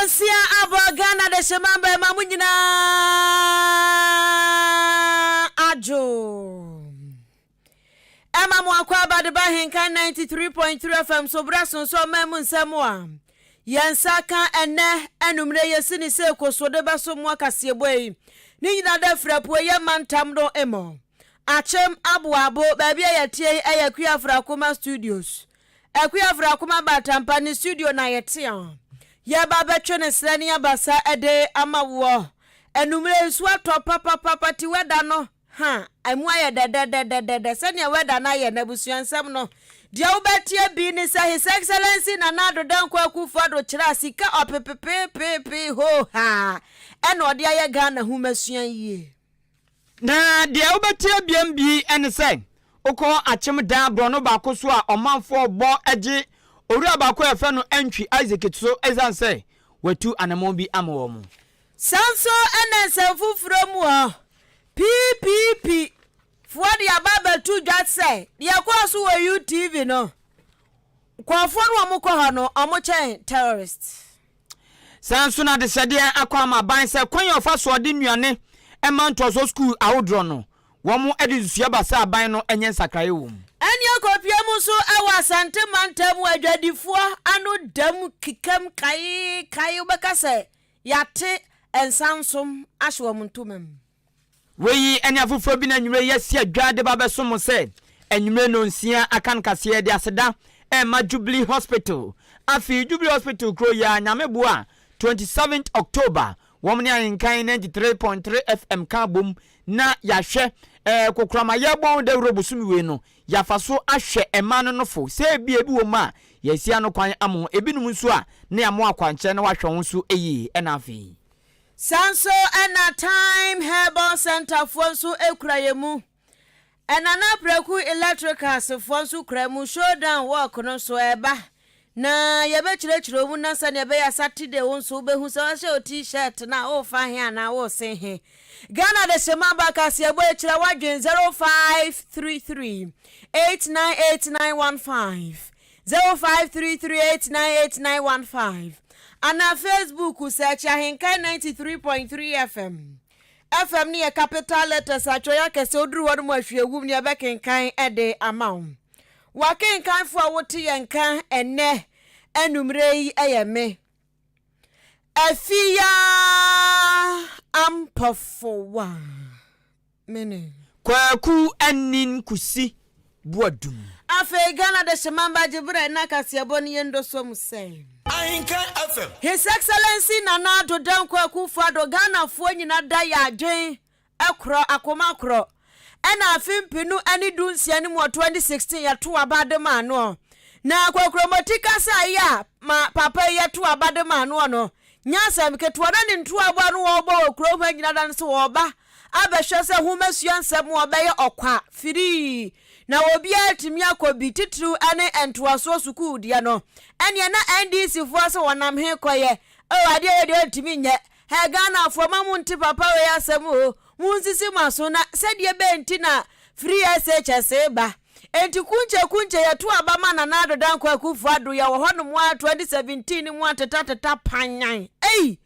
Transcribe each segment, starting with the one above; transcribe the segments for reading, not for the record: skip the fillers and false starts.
Nonsia abɔ Ghana dehyema bɛma mo nyinaa adwo. Ɛma mo akɔ aba de ba Ahenkan 93.3 FM so berɛ sonso ɔman mu nsɛm a yɛn nsa ka ɛnnɛ anummerɛ yɛsi ne sɛ koso de bɛso mo akaseɛbɔ yi ne nyina da firi apueeɛ mantam no mmɔ Akyem Aboabo baabi a yɛteɛ yi ɛyɛ Akua Afrakoma Studios Akua Afrakoma Batampa ne studio na yɛte a yɛba bɛtwe ne serɛ ne abasa de ama woɔ anummerɛ nsuo atɔ papapapa ti wɛda no Ha, emu ayɛ dɛdɛdɛdɛdɛdɛ sɛnea wɛda no ayɛ no abusua nsɛm no. Deɛ wobɛteɛ bi ne sɛ His Excellency Nana Addo Dankwa Akufo Addo kyerɛ sika ɔpepepeepeepee hoo haa ɛna ɔde ayɛ Ghana nhomasua yie. Na deɛ wobɛteɛ biam bi ne sɛ wokɔ Akyem Dan borɔno baako so a ɔmanfoɔ bɔ gye owura baako a yɛfrɛ no Antwi Isaac so ɛsiane sɛ watu anamɔn bi ama wɔn. Saa nso na nsɛm foforɔ mu hɔ, PPP foɔ de aba abɛto dwa sɛ deɛ ɛkɔɔ so wɔ UTV no, nkurɔfoɔ no a wɔkɔ hɔ no, wɔkyɛn terrorist. Saa nso na adesrɛdeɛ akɔ ama aban sɛ kwan a ɔfa soɔ de nnuane ma ntoasoɔ sukuu ahodoɔ no, wɔde nsusuiɛ ba sɛ aban no nyɛ nsakraeɛ wɔ mu. Ɛne akɔpie mu nso wɔ Asante mantam adwadifoɔ ano dam kekam kae kae wobɛka sɛ Yɛate nsa nsom ahyɛ wɔn ntoma mu. Wei ne afoforɔ bi na anwummerɛ yi yɛasi adwa de ba abɛsom mo sɛ anwummerɛ nnɔnsia aka no kaseɛ de aseda rema Jubilee Hospital. Afei Jubilee Hospital kuro yi ara Nyame boa a 27th October wɔn ne Ahenkan 93.3 FM ka abom na yɛahwɛ eh, kokoram a yɛrebɔ ho dawuro bosome wei no Yɛafa so ahwɛ mmaa no nofo, sɛ ebia ebi wɔ mu a yɛasi ano kwan ama wɔn, ebinom nso a na yɛama wɔn akwankyerɛ na wɔahwɛ wɔn so yie, ɛna afei. Saa nso na Time Herbal Centre foɔ nso kura yɛn mu. Nana Apraku Electricals foɔ nso kura mu. Showdown Walk no nso ɛreba. Na yɛbɛkyerɛkyerɛ mu na sɛnea ɛbɛyɛ a Saturday wo nso wobɛhu sɛ wɔahyɛ wo T-shirt no a worefa he anaa woresen he. Ghana Dehyema ba kaseɛbɔ akyira w'adwen 0533 898915 0533 898915 anaa Facebook search Ahenkan 93.3 FM. FM no yɛ capital letters atwerɛ akɛseɛ woduru hɔ no mu ahwie wum ne ɛbɛkenkan de ama wo. W'akenkanfo a wote yɛn nka ɛnnɛ anwummere yi yɛ me, Afia Ampofowaa. Mene. Kwaku Anin Kusi Boadum. Afei Ghana Dehyemamba gye berɛ na kaseɛbɔ no yɛn dɔsɔ mu sɛ. Ahenkan FM. His Excellency Nana Addo Dankwa Akufo-Addo Ghanafoɔ nyina da yɛ adwen korɔ, akoma korɔ. Ɛna afe mpenu ne du nsia no mu wɔ 2016 yɛtoo aba de maa noɔ. Na Kokromoti kasa yi a ma papa yi yɛtoo aba de maa noɔ no, nyɛ asɛm ketewa. Na ne ntoaboa no wɔrebɔ wɔ kurom ha nyina da no sɛ wɔreba abɛhwɛ sɛ nhomasua nsɛm wɔbɛyɛ ɔkwa firii na obiara atumi akɔ bi, titiriw ne ntoasoɔ sukuu deɛ no. Ɛneɛ na NDC foɔ sɛ wɔnam he kɔyɛ, oh adeɛ wei deɛ ɔntumi nyɛ. Hey Ghanafoɔ ma mo nte papa wei asɛm o, mo nsisi mo aso na sɛdeɛ bɛn nti na free SHS reba? Enti kunkyɛ kunkyɛ yɛto aba ma Nana Addo Dankwa Akufo Addo yɛwɔ hɔ nom ara 2017 no mu atetateta panyan ei!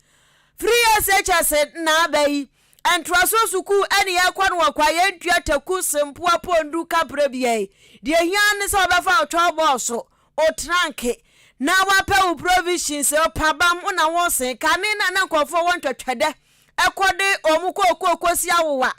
Free SHS na aba yi, ntoasoɔ sukuu ɛne yɛkɔ no wɔ kwa yɛntua taku, sempoa, pondu, kaprɛ biara yi, deɛ ɛhia ara ne sɛ wobɛfa wo twɔbɔɔ so wo tranke na wapɛ wo provisions pabam wo na wo sen kane na na nkurɔfoɔ wɔ ntwɛtwɛdɛ ɛkɔ de wɔn kookoo kɔsi awowa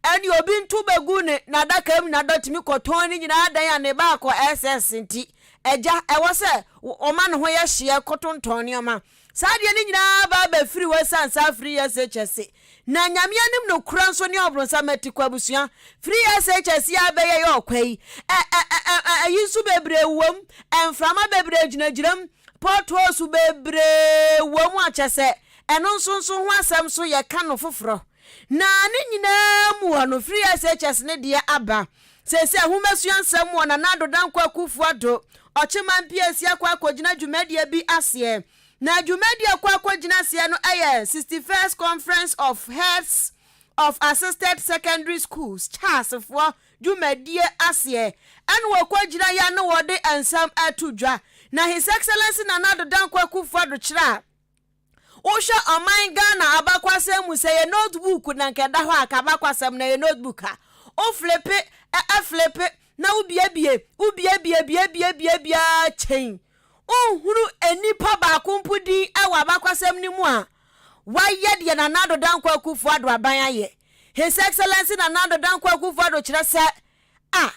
ɛne obi nto bɛgu ne n'adaka mu na dɔtumi kɔtɔn ne nyinaa dan a ne ba akɔ SS nti agya ɛwɔ sɛ ɔma ne ho yɛ hyeɛ kɔtontɔn nneɛma Saa adeɛ no nyinaa ba bɛfiri hɔ ɛsiane saa Free SHS na Nyame anim nokorɛ nso ne ɔbronsam atikɔ abusua Free SHS yi a bɛyɛ yɛ ɔkwa yi ɛ ɛ ɛ ɛ ɛyi nso bebree wom mframa bebree gyinagyina mu potholes bebree wom a kyɛsɛ ɛno nso nso ho asɛm nso yɛka no foforɔ na ne nyinaa mu hɔ no Free SHS ne deɛ aba seesei ahomasua nsɛm wɔ Nana Addo Dankwa Akufo Addo Ɔkyeman PAC akɔ akɔgyina dwumadie bi aseɛ. Na dwumadie a ɛkɔ akɔgyina aseɛ no yɛ 61st Conference of Heads of Assisted Secondary Schools, CHASS, foɔ dwumadie aseɛ ɛna wɔkɔgyina yɛ a na wɔde nsɛm ato dwa. Na His Excellency Nana Addo Dankwa Akufo-Addo kyerɛ a, Wohwɛ ɔman Ghana abakwasɛm mu sɛ yɛ notebook na nka ɛda hɔ a, nka abakwasɛm no ɛyɛ notebook a wo flipe ɛ flipe na wo biebie, wo biebie biebie biebie ara kyɛn. Wonhunu nnipa baako mpo din wɔ abakwasɛm no mu a wayɛ deɛ Nana Addo Dankwa Akufo Addo aban ayɛ. His Excellency Nana Addo Dankwa Akufo Addo kyerɛ sɛ, a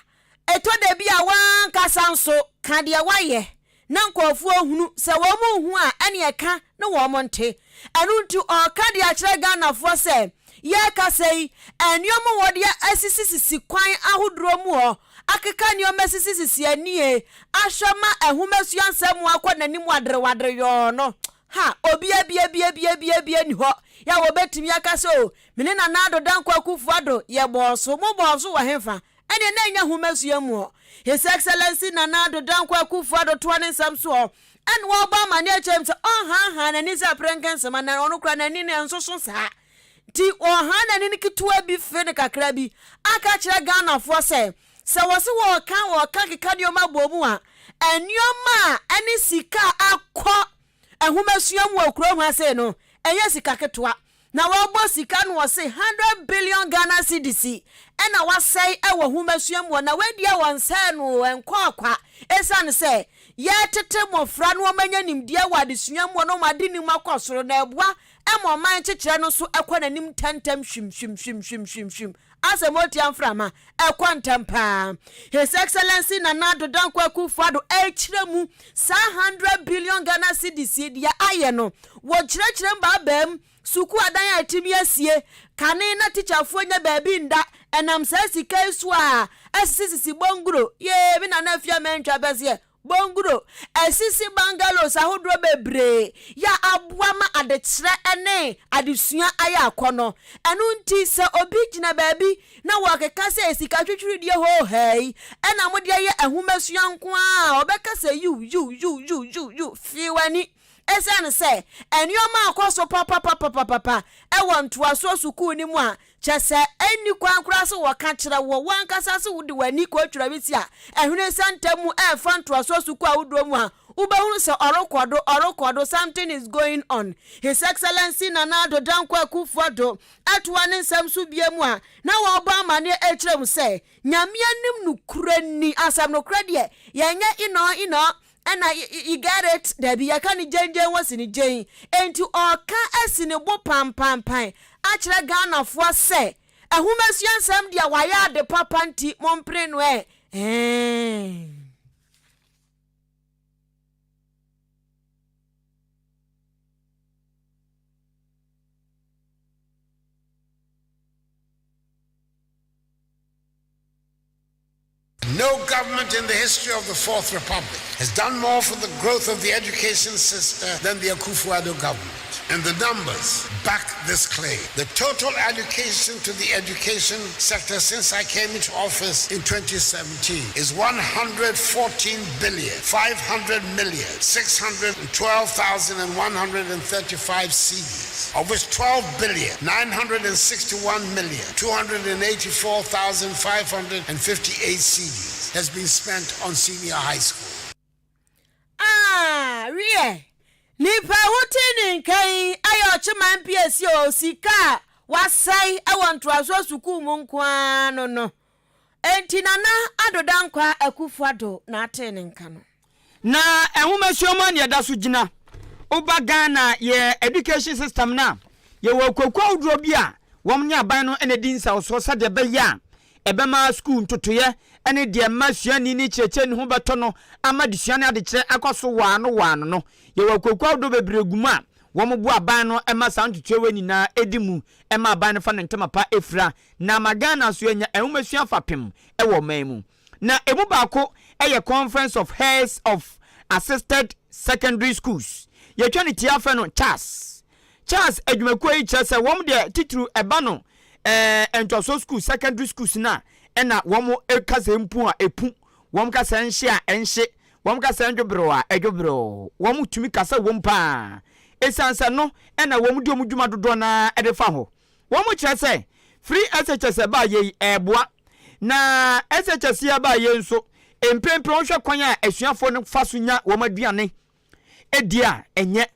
ɛtɔ da bi a w'ankasa nso ka deɛ woayɛ na nkurɔfoɔ hunu, sɛ wɔn nhu a ɛneɛ ka na wɔn nte. Ɛno nti ɔreka de akyerɛ Ghanafoɔ sɛ yɛrekasa yi, nneɛma a wɔde asisisisi kwan ahodoɔ mu hɔ, akeka nneɛma asisisisi anie, ahwɛ ma nhomasua nsɛm akɔ n'anim waderewadere yɔɔ no, ha, obia bia bia bia bia bia nni hɔ yɛ a wɔbɛtumi aka sɛ o, me ne Nana Addo Dankwa Akufo Addo yɛbɔɔ so, mobɔɔ so wɔ hefa? Ɛneɛ na ɛnyɛ nhomasua mu hɔ. His Excellency Nana Addo Dankwa Akufo Addo toa ne nsɛm soɔ ɛna ɔrebɔ amaneɛ kyerɛ mu sɛ ɔnhaahaa n'ani sɛ aprɛnkɛnsema na ɔno koraa n'ani no ɛnsoso saa nti ɔhaa n'ani no ketewa bi fere no kakra bi aka kyerɛ Ghanafoɔ sɛ sɛ wɔse wɔreka wɔreka keka nneɛma bɔ mu a nneɛma a ɛne sika a akɔ nhomasua mu wɔ kurom ha sei no ɛnyɛ sika ketewa. Na wɔbɔ sika no wɔse 100 billion Ghana cedis ɛna wasɛe ɛwɔ nhomasua mu hɔ na wadi a wɔnsɛe no ɛnkɔɔ kwa esiane sɛ yɛtete mmɔfra no wɔn anya nimdeɛ wɔ adesua mu hɔ na wɔn adenim akɔ soro na ɛboa ɛma ɔman kyekyerɛ no nso ɛkɔ n'anim ntɛmntɛm hwim hwim hwim hwim hwim hwim asɛ motia mframa ɛkɔ ntɛm paa. His Excellency Nana Addo Dankwa Akufo-Addo ɛkyerɛ mu saa 100 billion Ghana cedis deɛ ayɛ no wɔkyerɛkyerɛ mu baabaa sukuu adan a ɛtumi asie kane na tikyafoɔ nya baabi nda ɛnam saa sika yi so a ɛsisisisi bungalow yee me nana afia mɛntwa bɛseɛ bungalow ɛsisi bungalows ahodoɔ bebree yɛ aboa ma adekyerɛ ne adesua ayɛ akɔnɔ. Ɛno nti sɛ obi gyina baabi na wɔkeka sɛ sika twitwiridie hoohaa ɛna mode ayɛ nhomasua nko a ɔbɛka sɛ yiw yiw yiw yiw yiw yiw fii w'ani ɛsiane sɛ nneɛma akɔ so papapapapapa ɛwɔ ntoasoɔ sukuu no mu a kyɛ sɛ ɛnni kwan koraa sɛ wɔka kyerɛ wɔ wankasa sɛ wode w'ani kɔtwerɛ bi si a ɛhwene sɛntam mu ɛɛfa ntoasoɔ sukuu ahodoɔ mu a wobɛhunu sɛ ɔrekɔ do ɔrekɔ do, something is going on. His Excellency Nana Addo Dankwa Akufo-Addo ɛtoa ne nsɛm so bie mu a na wɔrebɔ amanneɛ ɛkyerɛ mu sɛ Nyame anim nokorɛ ni asɛm nokorɛ deɛ yɛnyɛ inɔ inɔ ɛna you get it dabi yɛka ne gyengyen wɔ si ne gyen enti ɔka asi ne bo pampampan akyerɛ Ghanafoɔ sɛ nhomasua nsɛm deɛ wayɛ ade papa nti mompene no ɛ ɛɛ. No government in the history of the Fourth Republic has done more for the growth of the education system than the Akufo-Addo government. And the numbers back this claim. The total allocation to the education sector since I came into office in 2017 is 114 billion 500 million 612,135 cedis, of which 12 billion 961 million 284,558 cedis has been spent on senior high school. Ah, wiɛ nipa wote ne nkan ayɛ ɔkyeman piesie o sika a wasɛe ɛwɔ ntoasoɔ sukuu mu nko ara no no enti Nana Addo Dankwa Akufo-Addo na ate ne nka no. Na nhomasua mu a ne yɛda so gyina. Woba Ghana yɛ education system no a, yɛwɔ akuakuo ahodoɔ bi a wɔn ne aban no na di nsawɔsoɔ sɛdeɛ ɛbɛyɛ a ɛbɛma sukuu ntotoeɛ ne deɛ ɛma suani ne kyerɛkyerɛni ho bɛtɔ no ama adesua ne adekyerɛ akɔ so waano waano no. Yɛwɔ akuakuo ahodoɔ bebree gu mu a wɔn boa aban no ma saa ntotoeɛ wei nyinaa di mu ma aban no fa ne ntama pa fira na ama Ghana nso anya nhomasua fapem wɔ ɔman mu. Na emu baako yɛ Conference of Heads of Assisted Secondary Schools. Yɛtwa ne tia frɛ no CHASS. CHASS adwumakuo yi kyerɛ sɛ wɔn deɛ titiriw ɛba no ɛɛ ntoasoɔ schools, secondary schools no a ɛna wɔn ka sɛ mpu a ɛpu, wɔn ka sɛ nhye a ɛnhye, wɔn ka sɛ ndwoberew a ɛdwoberew. Wɔn tumi kasa wɔm paa. Esiane sɛ no ɛna wɔn di wɔn dwuma dodoɔ no ara de fa hɔ. Wɔn kyerɛ sɛ free SHS ɛbaa yɛ yi ɛɛboa. Na SHS yi ɛbaa yɛ nso mprempren wohwɛ kwan a asuafoɔ no fa so nya wɔn aduane di a ɛnyɛ.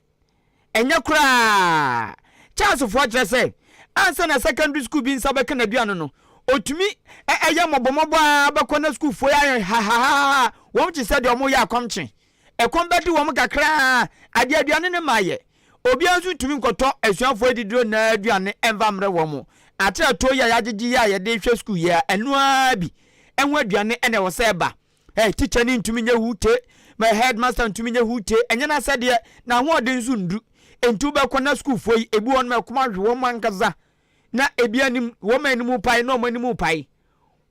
Ɛnyɛ koraa. Charlesfoɔ kyerɛ sɛ, ansa na secondary school bi nsa bɛka n'aduane no, ɔtumi yɛ mmɔbɔmmɔbɔ ara bɛkɔ na sukuufoɔ yi ayɛ hahahaha, wɔn te sɛ deɛ wɔreyɛ akɔmkye. Ɛkɔm bɛde wɔn kakra ara, adeɛ aduane no mmaeɛ. Obiara nso ntumi nkɔtɔ asuafoɔ adidiro nyinaa aduane mfa mmrɛ wɔn. Atratoɔ yi a yɛagyegye yi a yɛde rehwɛ sukuu yi ara, ɛno ara bi ho aduane na ɛwɔ sɛ ɛba. Hey, tikyani ntumi nyɛ huute, ma headmaster ntumi nyɛ huute, ɛnyɛ n'asɛdeɛ, n'ahoɔden nso ndu. Enti wobɛkɔ na sukuufoɔ yi, ebi wɔ hɔ nom ɛkɔm ahwe wɔn ankasa, na ebi anim, wɔn anim pae na wɔn anim pae.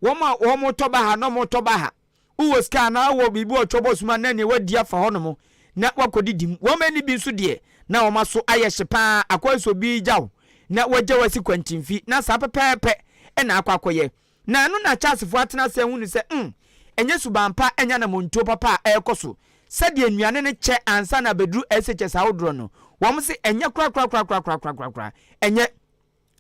Wɔn a wɔn tɔ ba ha na wɔn tɔ ba ha. Wowɔ sika anaa wowɔ biribi wɔ twɔbɔ suma na nea wadi afa hɔ nom na wakɔdidi mu. Wɔn ani bi nso deɛ, na wɔn aso ayɛ hye paa, akɔyɛ sɛ obi regya wo na wagya wo asi kwantimfi, na saa pɛpɛɛpɛ na akɔ akɔyɛ. Na ɛno na Charlesfoɔ atena ase ahunu sɛ, mm, ɛnyɛ suban pa, ɛnyɛ anamontuo papa a ɛrekɔ so. Sɛdeɛ nnuane no kyɛ ansa na abɛduru SHS ahodoɔ no, wɔn se ɛnyɛ korakorakorakorakorakorakora, ɛnyɛ.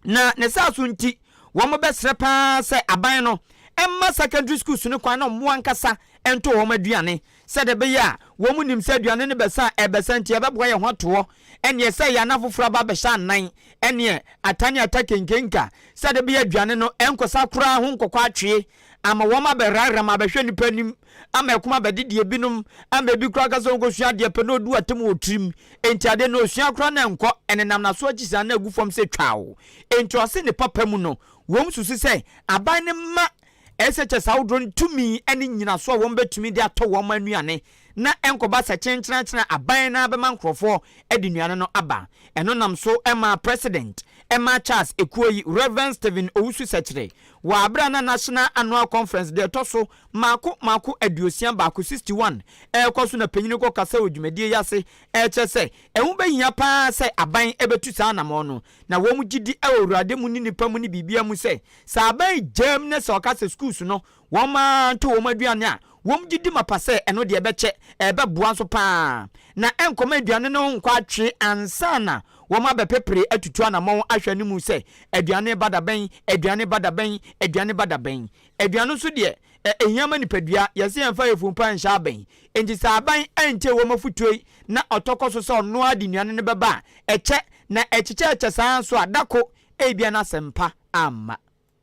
Na ne saa so nti, wɔbɛsrɛ pa ara sɛ aban no mma secondary schools no kwan na wɔn ankasa nto wɔn aduane, sɛdeɛ ɛbɛyɛ a wɔn nim sɛ aduane no bɛsa a ɛbɛsa nti ɛbɛboa yɛn ho atoɔ, ɛneɛ sɛ yɛn afoforɔ aba abɛhyɛ anan, ɛneɛ ata ne ata kenkenka, sɛdeɛ ɛbɛyɛ aduane no ɛnkɔsa koraa ho nkɔkɔ atwe ama wɔn abɛhraram abɛhwɛ nnipa anim ama ɛkɔm abɛdede ebinom ama ebi koraa ka sɛ ɔnkɔsua adeɛ pɛ na ɔdu atam wɔ tirim enti adeɛ no ɔsua koraa na ɛnkɔ ɛnenam n'aso akyi saa na agu fam sɛ twaw. Enti ɔse ne papa mu no wɔn susu sɛ aban no mma SHS ahodoɔ no tumi ne nnyinasoɔ a wɔn bɛtumi de atɔ wɔn nnuane na ɛnkɔba sɛ kyenkyenakyena aban no ara bɛma nkorɔfoɔ de nnuane no aba. Ɛno nam so maa President maa Charles ekuo yi, Rev. Stephen Owusu Sekyere, wɔ aberɛ a na National Annual Conference deɛ ɛtɔ so mmaako mmaako 61, 61, ɛrekɔ so na panyin kɔ kasa wɔ dwumadie yi ase ɛrekyerɛ sɛ ɛho bɛhia pa ara sɛ aban bɛtu saa anamɔn no na wɔn gyidi wɔ Awurade mu ne nnipa mu ne biribiara mu sɛ sɛ aban gyaam na sɛ ɔka sɛ schools no wɔn ara ntɔ wɔn aduane a, wɔn gye di mapa sɛ ɛno deɛ ɛbɛkyɛ, ɛbɛboa nso pa ara, na ɛnkɔma aduane no nkɔ atwe ansa na wɔn abɛpepere atutu anammɔn ahwɛ no mu sɛ aduane ba da bɛn, aduane ba da bɛn, aduane ba da bɛn. Aduane nso deɛ, ɛhia ma nipadua, yɛse yɛmfa yafunu pa nhyɛ abɛn. Enti sɛ aban antie wɔn afotuo yi na ɔtɔ kɔ so sɛ ɔno ara de nnuane no bɛba a, ɛkyɛ, na ɛkyekyɛɛkyɛ saa ara nso a, da ko ebia na asɛmpa amma.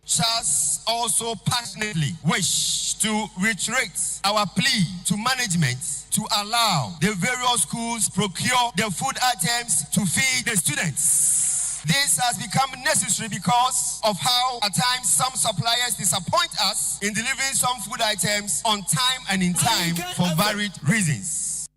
Charles also passionately wish to reiterate our plea to management to allow the various schools procure the food items to feed the students. This has become necessary because of how at times some suppliers disappoint us in delivering some food items on time and in time for varied reasons.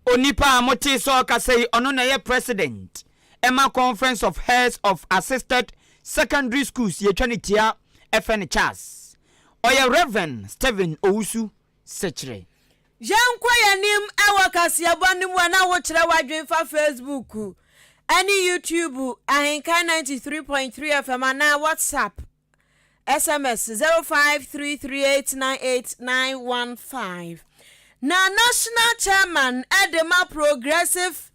Onipa a motee sɛ ɔrekasa yi, ɔno na ɛyɛ President ɛma Conference of Heads of Assisted Secondary Schools, yɛtwa no tia ɛfɛ no Charles. Ɔyɛ Rev. Stephen Owusu Sekyere. Yɛnkɔ yɛn anim wɔ kaseɛbɔ no mu a na wokyerɛ w'adwene fa Facebook ne YouTube Ahenkan 93.3 FM anaa WhatsApp SMS 0533898915. Na National Chairman de ma Progressive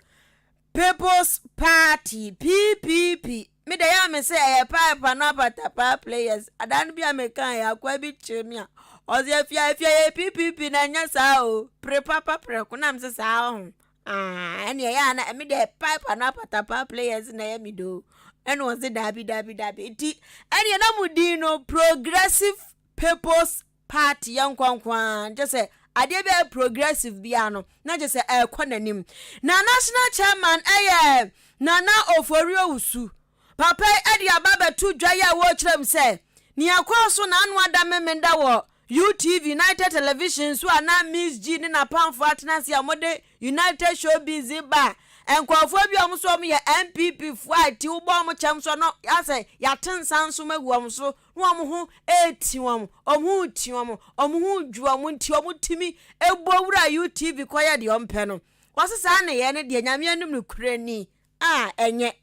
People's Party, PPP, me de yɛ a me sɛ ɛyɛ pipe ano apatapaa players. Adaa no bi a meka yɛ akoa bi kyerɛ me a ɔsɛ afia afia yɛ PPP na ɛnyɛ saa o. Pere papa prɛko na me sɛ saa ɔho. Ah, ɛne ɛyɛ a na ɛme deɛ pipe ano apatapaa players na ɛyɛ me do. Ɛna ɔse daabi daabi daabi. Nti ɛneɛ na mo din no Progressive People's Party yɛ nkɔ nko ara. Nkyɛ sɛ adeɛ bi a ɛyɛ progressive biara no na kyɛ sɛ ɛrekɔ n'anim. Na national chairman ɛyɛ Nana Ofori Owusu. Papa yi de aba abɛto dwa yi a wɔrekyerɛ mu sɛ nea ɛkɔɔ so n'ano ada Memenda wɔ UTV, United Television, so a na Miss G ne n'apamfo atena ase a wɔde United Showbiz ba a nkurɔfoɔ bi a wɔn nso wɔyɛ NPP foɔ a ti wobɔ wɔn kyɛm so no asɛ yɛate nsa nso agu wɔn so na wɔn ho reti wɔn, wɔn ho reti wɔn, wɔn ho redwo wɔn nti wɔtumi bɔ wura UTV kɔyɛ deɛ wɔmpɛ no. Wɔse saa nneyɛɛ no deɛ Nyame anim nokorɛ ni a ɛnyɛ.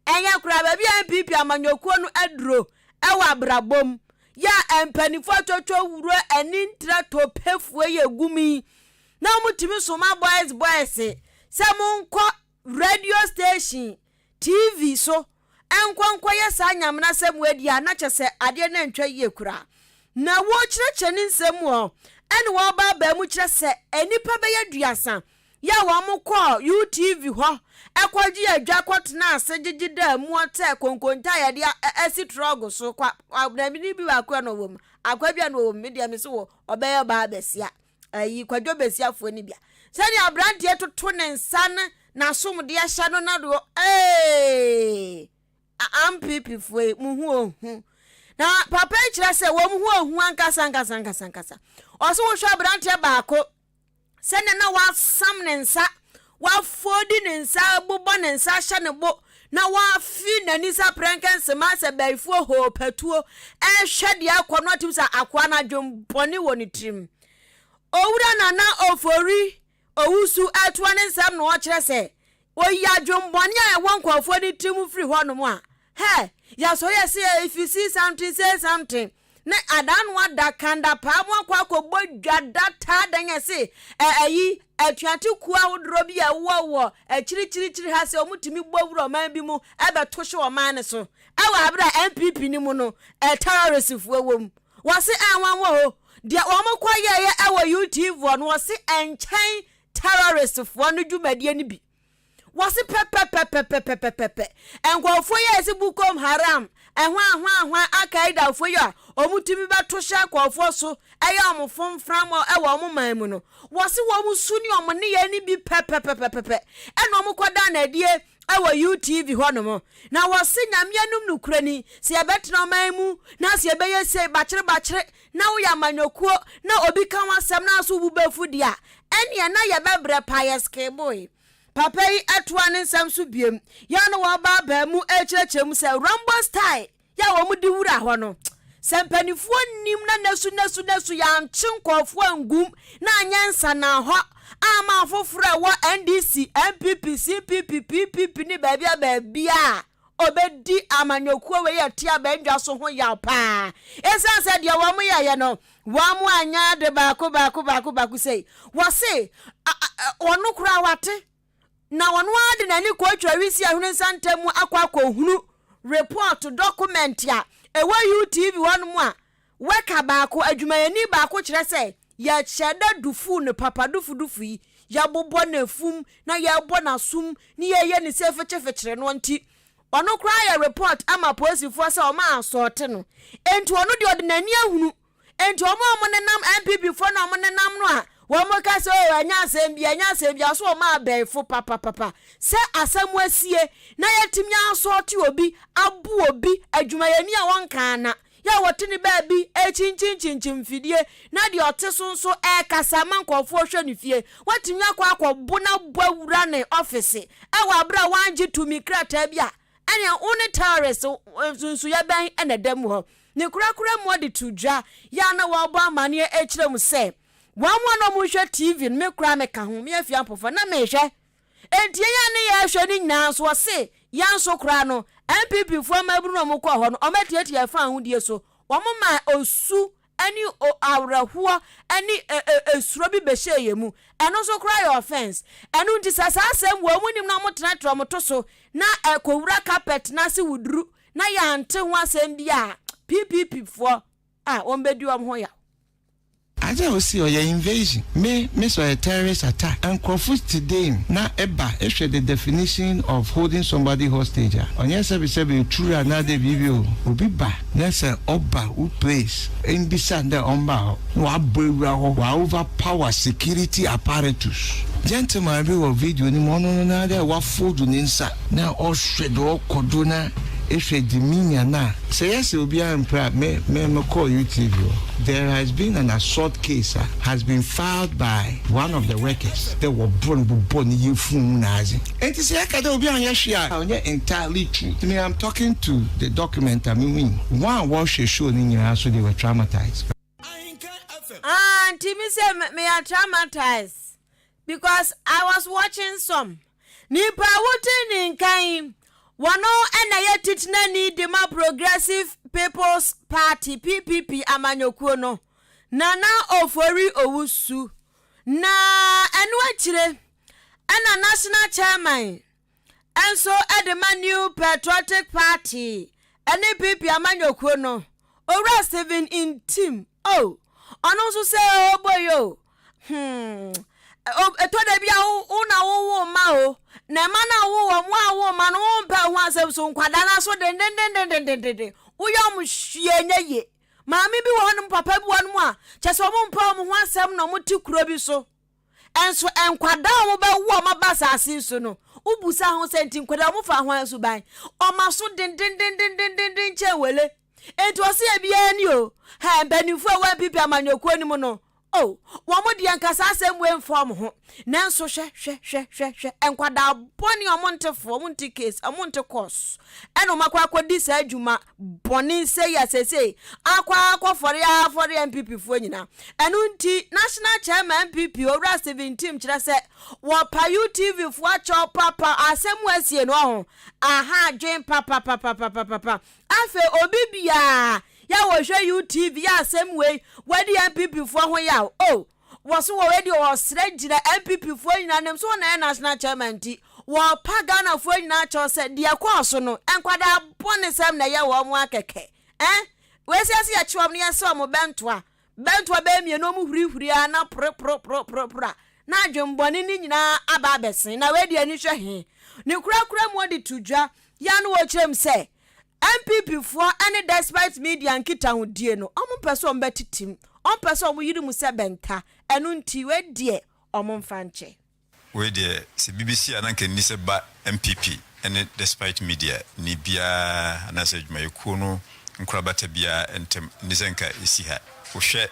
Ɛnyɛ koraa baabi a NPP amanyɔkuo no aduro wɔ abrabɔ mu yɛ a mpanimfoɔ atwotwo wuro ani ntra topefoɔ yi egu mu yi na wɔtumi soma boys boys sɛ monkɔ radio station TV so nkɔ nkɔyɛ saa nyamenasɛm wei deɛ a na kyɛ sɛ adeɛ no antwa yie koraa. Na wɔrekyerɛkyerɛ ne nsɛm mu hɔ ɛne wɔreba abaa mu kyerɛ sɛ nnipa bɛyɛ aduasa. Yɛ a wɔkɔɔ UTV hɔ kɔgye adwa kɔtenaa ase gyegye daa mu ɔtɛ konkonta a yɛde asi trɔg so kwa na bi baako a na ɔwɔ mu akwa bi a na ɔwɔ mu me deɛ me so wɔ ɔbɛyɛ ɔbaa bɛsia ayi kwadwo bɛsiafoɔ no bia sɛdeɛ aberanteɛ toto ne nsa no n'asomdeɛ hyɛ no na deɛ ee ampipifoɔ yi mo ho ohu na papa yi kyerɛ sɛ wɔn ho ohu ankasa ankasa ankasa ankasa ɔso wohwɛ aberanteɛ baako Sɛnea na wasam ne nsa, wafɔdi ne nsa, abobɔ ne nsa ahyɛ ne bo, na wafi n'ani sɛ aprɛnkɛnsema sɛ bayifoɔ hoo patuo ɛrehwɛ deɛ ɛkɔ no atim sɛ akoa no adwembɔne wɔ ne tirim. Owura Nana Ofori Owusu ɛtoa ne nsɛm na ɔkyerɛ sɛ Oyi adwembɔne a ɛwɔ nkurɔfoɔ no tirim firi hɔnom a, hɛ, yɛasɔre yɛse ɛ, if you see something, say something, ne adaa no ada kanda paa mo akɔ akɔbɔ dwa da taa dan ɛse ɛ, ayi, atuate kuo ahodoɔ bi a ɛwɔ wɔ akyirikyirikyiri ha sɛ wɔn tumi bɔ wura ɔman bi mu ɛbɛto hyɛ ɔman no so ɛwɔ abere a NPP no mu no ɛ, terroristfoɔ wɔ mu. Wɔse ɛnwanwa o, deɛ wɔn kɔ yɛɛyɛ ɛwɔ UTV hɔ no wɔse ɛnkyɛn terroristfoɔ no dwumadie no bi. Wɔse pɛpɛpɛpɛpɛpɛpɛ. Nkurɔfoɔ yi a yɛse Bukom Haram, ɛhwan hwan hwan, Al-Qaedafoɔ yi a wɔtumi bɛto hyɛ nkurɔfoɔ so yɛ wɔn fomfram wɔ wɔn man mu no, wɔse wɔn su ne wɔn nneyɛɛ no bi pɛpɛpɛpɛpɛ ɛna wɔn kɔdaa no adie wɔ UTV hɔnom. Na wɔse Nyame anom nokorɛ ni, sɛ yɛbɛtena ɔman mu na sɛ yɛbɛyɛ sei bakyere bakyere na woyɛ amanyɔkuo na obi ka ho asɛm na nso wo bo bɛfu deɛ a, ɛnneɛ na yɛbɛbrɛ paa yɛskeboe. Papa yi toa ne nsɛm so biom, yɛ a na wɔabaabaa mu rekyerɛkyerɛ mu sɛ Rambo style yɛ a wɔde wura hɔ no, sɛ mpanimfoɔ nnim na nasu nasu nasu yɛankye nkurɔfoɔ angum na anyɛ nsanahɔ amma afoforɔ a ɛwɔ NDC, NPP, CPP, PPP ne baabi a baabi a ɔbɛdi amanyɔkuo wei a ɛte abɛndwa so ho yaw paa. Ɛsiane sɛ deɛ wɔn yɛeɛ no, wɔn anyɛ ade baako baako baako baako sei. Wɔse ɔno koraa wate, na ɔno ara de n'ani kɔtwa wisi ahwene nsa ntam mu akɔ akɔhunu report document a ɛwɔ UTV hɔnom a worker baako, adwumayɛni baako kyerɛ sɛ yɛhyɛ da dufu no papa dufudufu yi, yɛbobɔ n'afum na yɛbɔ n'asom ne yɛyɛ ne sɛ fekyefekyere no nti ɔno koraa yɛ report ama polisifoɔ sɛ ɔma asɔɔte no. Enti ɔno deɛ ɔde n'ani ahunu. Enti wɔn a wɔnenam NPP foɔ na wɔnenam no a wɔn ka sɛ oh ɛnyɛ asɛm bi ɛnyɛ asɛm bi aso wɔn abɛɛfo papapapa sɛ asɛm asie na yɛtumi asɔɔte obi abo obi adwumayɛni a wɔnkaa na yɛ a wɔte ne baabi rekyinkyinkyinkyin mfidie na deɛ ɔte so nso rekasa ma nkurɔfoɔ hwɛ ne fie. Watumi akɔ akɔbo no abɔ awura ne ɔfese wɔ aberɛ a wangye tumi krataa bi a ɛneɛ wo ne terrorist nsunsuiɛ bɛn na ɛda mu hɔ. Ne korakora mu ɔde to dwa yɛ a na wɔrebɔ amaneɛ kyerɛ mu sɛ wɔn a na wɔrehwɛ TV no me koraa meka ho, me Afia Ampofo na mehwɛ. Enti yɛn a ne yɛrehwɛ no nyinaa nso wɔse yɛn nso koraa no NPP foɔ mmabunu no a wɔkɔɔ hɔ no wɔatiatia yɛn fa ahodie so. Wɔmaa osu ne awerɛhoɔ ne esuro bi bɛhyɛɛ yɛn mu. Ɛno nso koraa yɛ offence. Ɛno nti sɛ saa asɛm wɔ wɔn nim na wɔtenatena wɔn to so na ɛkɔwura carpet no ase wuduru na yɛante ho asɛm bi a, PPP foɔ a wɔbɛdi wɔn ho yaw. Adze a osii ɔyɛ invasion, me me sɛ ɔyɛ terrorist attack. Nkorɔfo tse dee na eba ehwɛ the definition of holding somebody hostage a, ɔnnyɛ sɛbesɛbe etur anaadɛ biribi o. Obi ba na sɛ ɔba wo place, mmbisa no dɛ ɔmba hɔ, na ɔabɔ ewura hɔ, ɔa overpower security apparatus. Gentleman bi wɔ video no mu, ɔno no na dɛ ɔafold ne nsa na ɔhwɛ dza ɔkɔ do na ehwɛ demeanour no a. Sɛ yɛse obiara mmpɛ a, me me mekɔɔ UTV hɔ. There has been an assault case a has been filed by one of the workers dɛ wɔbor no bobɔɔ ne yafun mu na adze. Ntsi sɛ yɛka dɛ obi annyɛ hwee a, ɔnnyɛ entirely true. Me I'm talking to the document a muhui. Hɔn a wɔhwɛ show no nyinaa so they were traumatised. Ah, nti me sɛ meyɛ traumatized because I was watching some. Nipa a wote ne nka yi, wɔno na ɛyɛ titenani de ma Progressive People's Party, PPP, amanyɔkuo no, Nana Ofori Owusu. Na ɛno akyire ɛna National Chairman nso de ma New Patriotic Party ne PP amanyɔkuo no, Owura Stephen Ntim, oh, ɔno nso sɛ oh boy oh, hmm. Ɛtɔ da bi a wo na wowo mma o, na mma no a wowɔ wɔn, wo a wowɔ mma no, wompɛ ho asɛm so nkwadaa no aso dendendendendenden. Woyɛ wɔn hwee ɛnyɛ yie. Maame bi wɔ hɔnom, papa bi wɔ hɔnom a, kyɛ sɛ wɔmpɛ wɔn ho asɛm na wɔte kuro bi so. Nso nkwadaa a wɔbɛwo wɔn aba asase so no, wobusa ho sɛ nti nkwadaa wɔfa ho suban. Wɔn aso dendendendendenden kyɛn wele. Enti ɔse ebiara ni o, hɛ mpaninfoɔ a ɛwɔ NPP amanyɔkuo no mu no, oh, wɔn deɛ nka saa asɛm wei mfa wɔn ho. Nanso hwɛ, hwɛ, hwɛ, hwɛ, hwɛ, nkwadaa bɔne a wɔn nte foɔ, wɔn nte case, wɔn nte course, ɛna wɔn akɔ akɔdi saa adwuma bɔne sɛ yi a seesei akɔ akɔfɔre afɔre NPP foɔ nyinaa. Ɛno nti, National Chairman NPP, Owura Stephen Ntim kyerɛ sɛ wɔpa UTV foɔ akyɛw papa, asɛm asie no ɔho, aha adwen papapapapapapa. Afei obi biaa yɛ a wɔhwɛ UTV yɛ asɛm wei wadi NPP foɔ ho yaw oh wɔso wɔ wei deɛ wɔsrɛ gyina NPP foɔ nyinaa nim so wɔn na yɛ national chairman nti wɔpa Ghana foɔ nyinaa kyɛw sɛ deɛ kɔɔ so no nkwadaa bɔne sɛm na ɛyɛ wɔn akɛkɛ eh wei sɛ yɛsɛ yɛkye wɔn no yɛsɛ wɔn bɛntoa bɛntoa bɛyɛ mmienu wɔn hurihuri a na pore pore pore pore pore a na adwembɔne ne nyinaa aba abɛsen na wei deɛ ani hwɛ he ne korakora mu ɔde to dwa yɛ ano wɔkyerɛ mu sɛ NPP foɔ ne Despite Media nkitahodie no, wɔn mpɛ sɛ wɔn bɛtetem, wɔn pɛ sɛ wɔn yiri mu sɛ bɛnta, ɛno nti wei deɛ wɔn mfa nkyɛ. Wei deɛ sɛ bibi si a na nka ɛnni sɛ ba NPP ne Despite Media ni biara anaasɛ adwumayɛkuo no nkorabata biara ntam, ɛnni sɛ nka ɛsi ha. Wohwɛ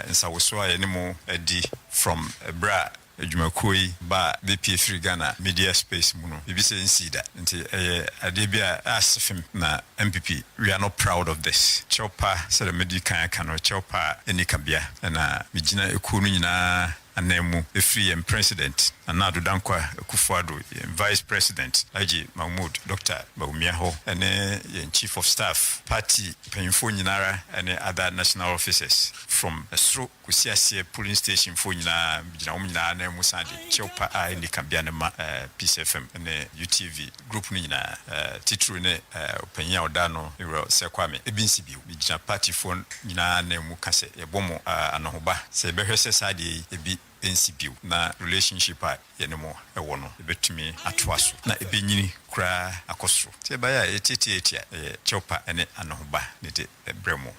nsawosoɔ a yɛne mo adi from ɛberɛ a Adwumakuo yi ba a bɛpue firi Ghana media space mu no, biribi sɛ nsii da. Nti ɛyɛ adeɛ bi a ase fem na NPP we are not proud of this. Kyɛw pa, sɛdeɛ madi kan aka no, kyɛw pa a ɛnni kabea na megyina ekuo no nyinaa anan mu, ɛfiri yɛn President, Nana Addo Dankwa Akufo-Addo, yɛn Vice President, Alhaji Mahmood Doctor Bawumia hɔ, ne yɛn Chief of Staff, party mpanyinfoɔ nyinara ne other national officers from soro Kɔsi aseɛ polling station foɔ nyinaa gyina wɔn nyinaa nan mu san de kyɛw pa a ɛnni kabea no ma Peace FM ne UTV group no nyinaa titiriw ne ɔpanyin a ɔda ano Ewura Sir Kwame ebi nsi bio. Megyina party foɔ nyinaa nan mu ka sɛ yɛbɔ mo anohoba sɛ yɛbɛhwɛ sɛ saa adeɛ yi ebi nsi bio na relationship a yɛne mo wɔ no yɛbɛtumi atoa so na ɛbɛnyini koraa akɔ soro. Nti ɛbaeɛ a yɛtiatiatia ɛyɛ kyɛw pa ne anohoba na yɛde brɛ mo.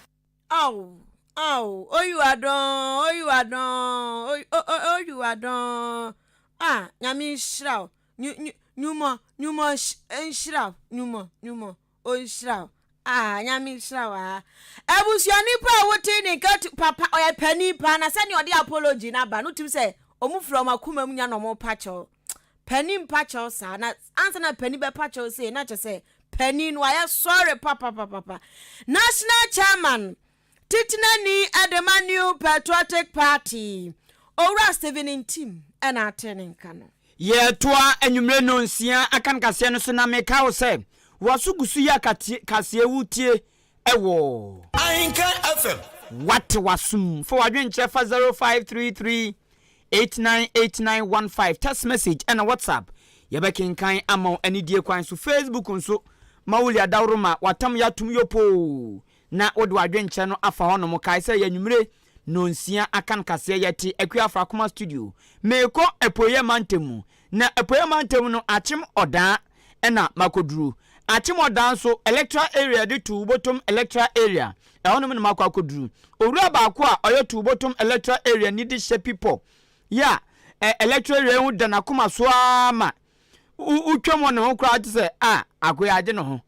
Aw, aw, oyiwadɔn, oyiwadɔn, o, o, oyiwadɔn. Ah, nyame nhyira wo. Nyu, nyu, nyumɔ, nyumɔ nhyira wo. Nyumɔ, nyumɔ, onhyira wo. Ah, nyame nhyira wo. Ah. Abusua nipa a wote ne nka tu papa, ɔyɛ panin paa na sɛnea ɔde apology no aba no tumi sɛ ɔmo firi ɔmo akoma mu nya na ɔmo pa kyɛw. Panin mpa kyɛw saa na ansa na panin bɛpa kyɛw sei na kyɛ sɛ Panin no wayɛ sɔre papapapapa. National Chairman, Titenani de ma New Patriotic Party, Owura Stephen Ntim na ate ne nka no. Yɛretoa anwummere nnɔnsia akan kaseɛ no so na meka wo sɛ w'aso gu so yi akatie kaseɛ wotie wɔ. Ahenkan FM. Wate w'asom fa w'adwenkyerɛ fa 0533 898915 text message ɛna WhatsApp yɛbɛkenkan ama wo anidie kwan so. Facebook nso Mawuli Adaworoma watam yɛ atom yopoo na wode w'adwenkyerɛ no afa hɔnom. Kae sɛ yɛ anwummere nnɔnsia akan kaseɛ yɛte Akua Afrakoma studio. Merekɔ Apueeɛ mantam mu na Apueeɛ mantam no Akyem Ɔdaa ɛna makɔduru. Akyem Ɔdaa nso electoral area yɛde too Botom electoral area Ɛhɔnom na makɔ akɔduru. Owura baako a ɔyɛ Tuubotom Electoral Area ni de hyɛ pipɔ yi a Electoral Area yi ho da n'akoma so ara ma wotwam wɔ ne ho koraa te sɛ a akoe agye ne ho.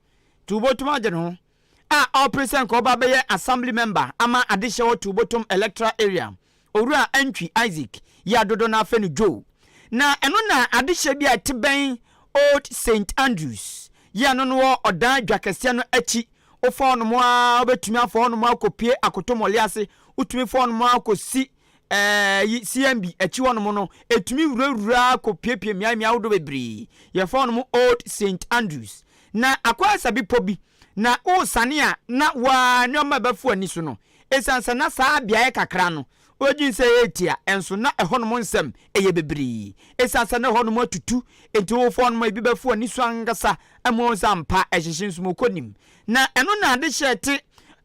Tuubotom agye ne ho a ɔrepere sɛ nka ɔba bɛyɛ Assembly Member ama adehyɛ wɔ Tuubotom Electoral Area. Owura Antwi Isaac yi a dodoɔ no ara frɛ no Joe. Na ɛno na adehyɛ bi a ɛte bɛn Old Saint Andrews yi a ɛno no wɔ Ɔdan Dwa Kɛseɛ no akyi. Wofa hɔnom ara wobɛtumi afa hɔnom akɔpue akoto Mɔle ase, wotumi fa hɔnom ara kɔsi ɛɛ yi CMB akyi hɔnom no, ɛtumi wurawura kɔpiepie mmeae mmeae ahodoɔ bebree. Yɛfa hɔnom Old Saint Andrews. Na akwansa bepɔ bi, na woresane a na waa nneɛma a ɛbɛfo ani so no, Esiane sɛ na saa beae kakra no wodwen sɛ ɛyɛ tia nso, na ɛhɔnom nsɛm yɛ bebree. Esiane sɛ na ɛhɔnom atutu nti, wofo hɔnom a ebi bɛfo ani so ankasa ama wɔahu sɛ ampa ɛhyehye nso mokɔ nim. Na ɛno na adehyɛ te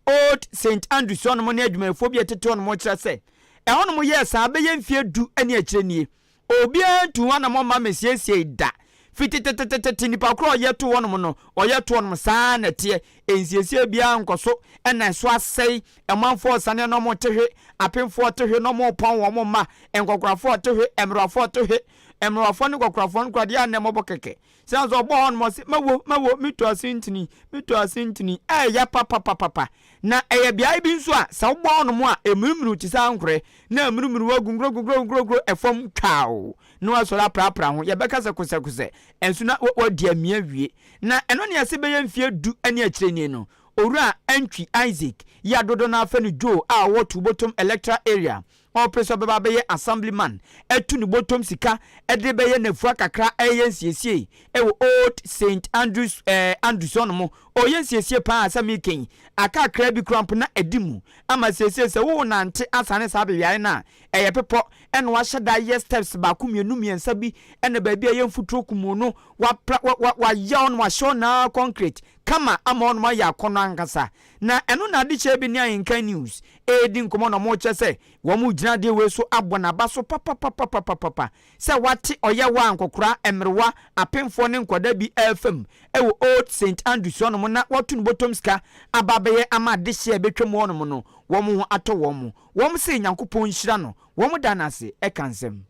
Old Saint Andrews hɔnom ne adwumayɛfoɔ bi a ɛtete hɔnom kyerɛ sɛ ɛhɔnom yɛɛ saa bɛyɛ mfeɛ du ne akyire nie. Obiara ntu ho anammɔn mma mmesiesiei da. Fi tetetetete nnipa korɔ a ɔyɛ too hɔnom no, ɔyɛ too hɔnom. Saa ara na ɛteɛ. Nsiesie biara nkɔ so na ɛso asɛe. Ɔmanfoɔ resane na wɔrete hwe, apemfoɔ rete hwe na wɔrepɔn wɔn mma, nkɔkorafoɔ rete hwe, mmerewafoɔ rete hwe. Mmerewafoɔ ne nkɔkorafoɔ no koraa deɛ a na mmɔbɔ kɛkɛ. Sɛ nso ɔbɔ hɔnom ɔse, mɛwo, mɛwo, metu ase ntini, metu ase ntini. Ɛyɛ papapapapa. Na ɛyɛ beae bi nso a sɛ wobɔ hɔnom a, ɛmurumuru te sɛ ankorɛ, na amurumuru agu nkurɔnkurɔnkurɔnkurɔ ɛfam twaw, na wasɔre aprapra ho. Yɛbɛka sɛ kosɛkosɛ, nso na wadi amia awie. Na ɛno ne ɛse bɛyɛ mfeɛ du ne akyire nie no, Owura Antwi Isaac yi a dodoɔ no ara frɛ no Joe a ɔwɔ Tuubotom Electoral Area Ɔrepere sɛ ɔbɛba abɛyɛ assemblyman, atu ne bɔtɔm sika de rebɛyɛ nnafua kakra reyɛ nsiesie wɔ Old Saint Andrews eh, Andrews hɔnom. Ɔreyɛ nsiesie paa sɛ mereka yi, aka kakraa bi koraa mpo na adi mu ama seesei sɛ worenante asane saa beaeɛ no a, ɛyɛ bepɔ ɛna wahyɛ da ayɛ steps baako mmienu mmiɛnsa bi ɛna baabi a ɛyɛ mfuturo kumoo no wapra wa wa wayɛ hɔnom ahyɛ hɔ naa concrete kama ama hɔnom ayɛ akɔnnɔ ankasa. Na ɛno na adekyɛ bi ne Ahenkan News redi nkɔmmɔ na wɔrekyerɛ sɛ wɔregyina adeɛ wei so abɔ n'aba so papapapapapapa sɛ wate ɔyaw a nkɔkoraa, mmerewa, apemfoɔ ne nkwadaa bi refa mu wɔ Old Saint Andrews hɔnom na wɔato no bɔtɔm sika aba abɛyɛ ama adehyeɛ a ɛbɛtwam hɔnom no wɔn ho atɔ wɔn. Wɔn se Nyankopɔn nhyira no, wɔn da no ase ka nsɛm.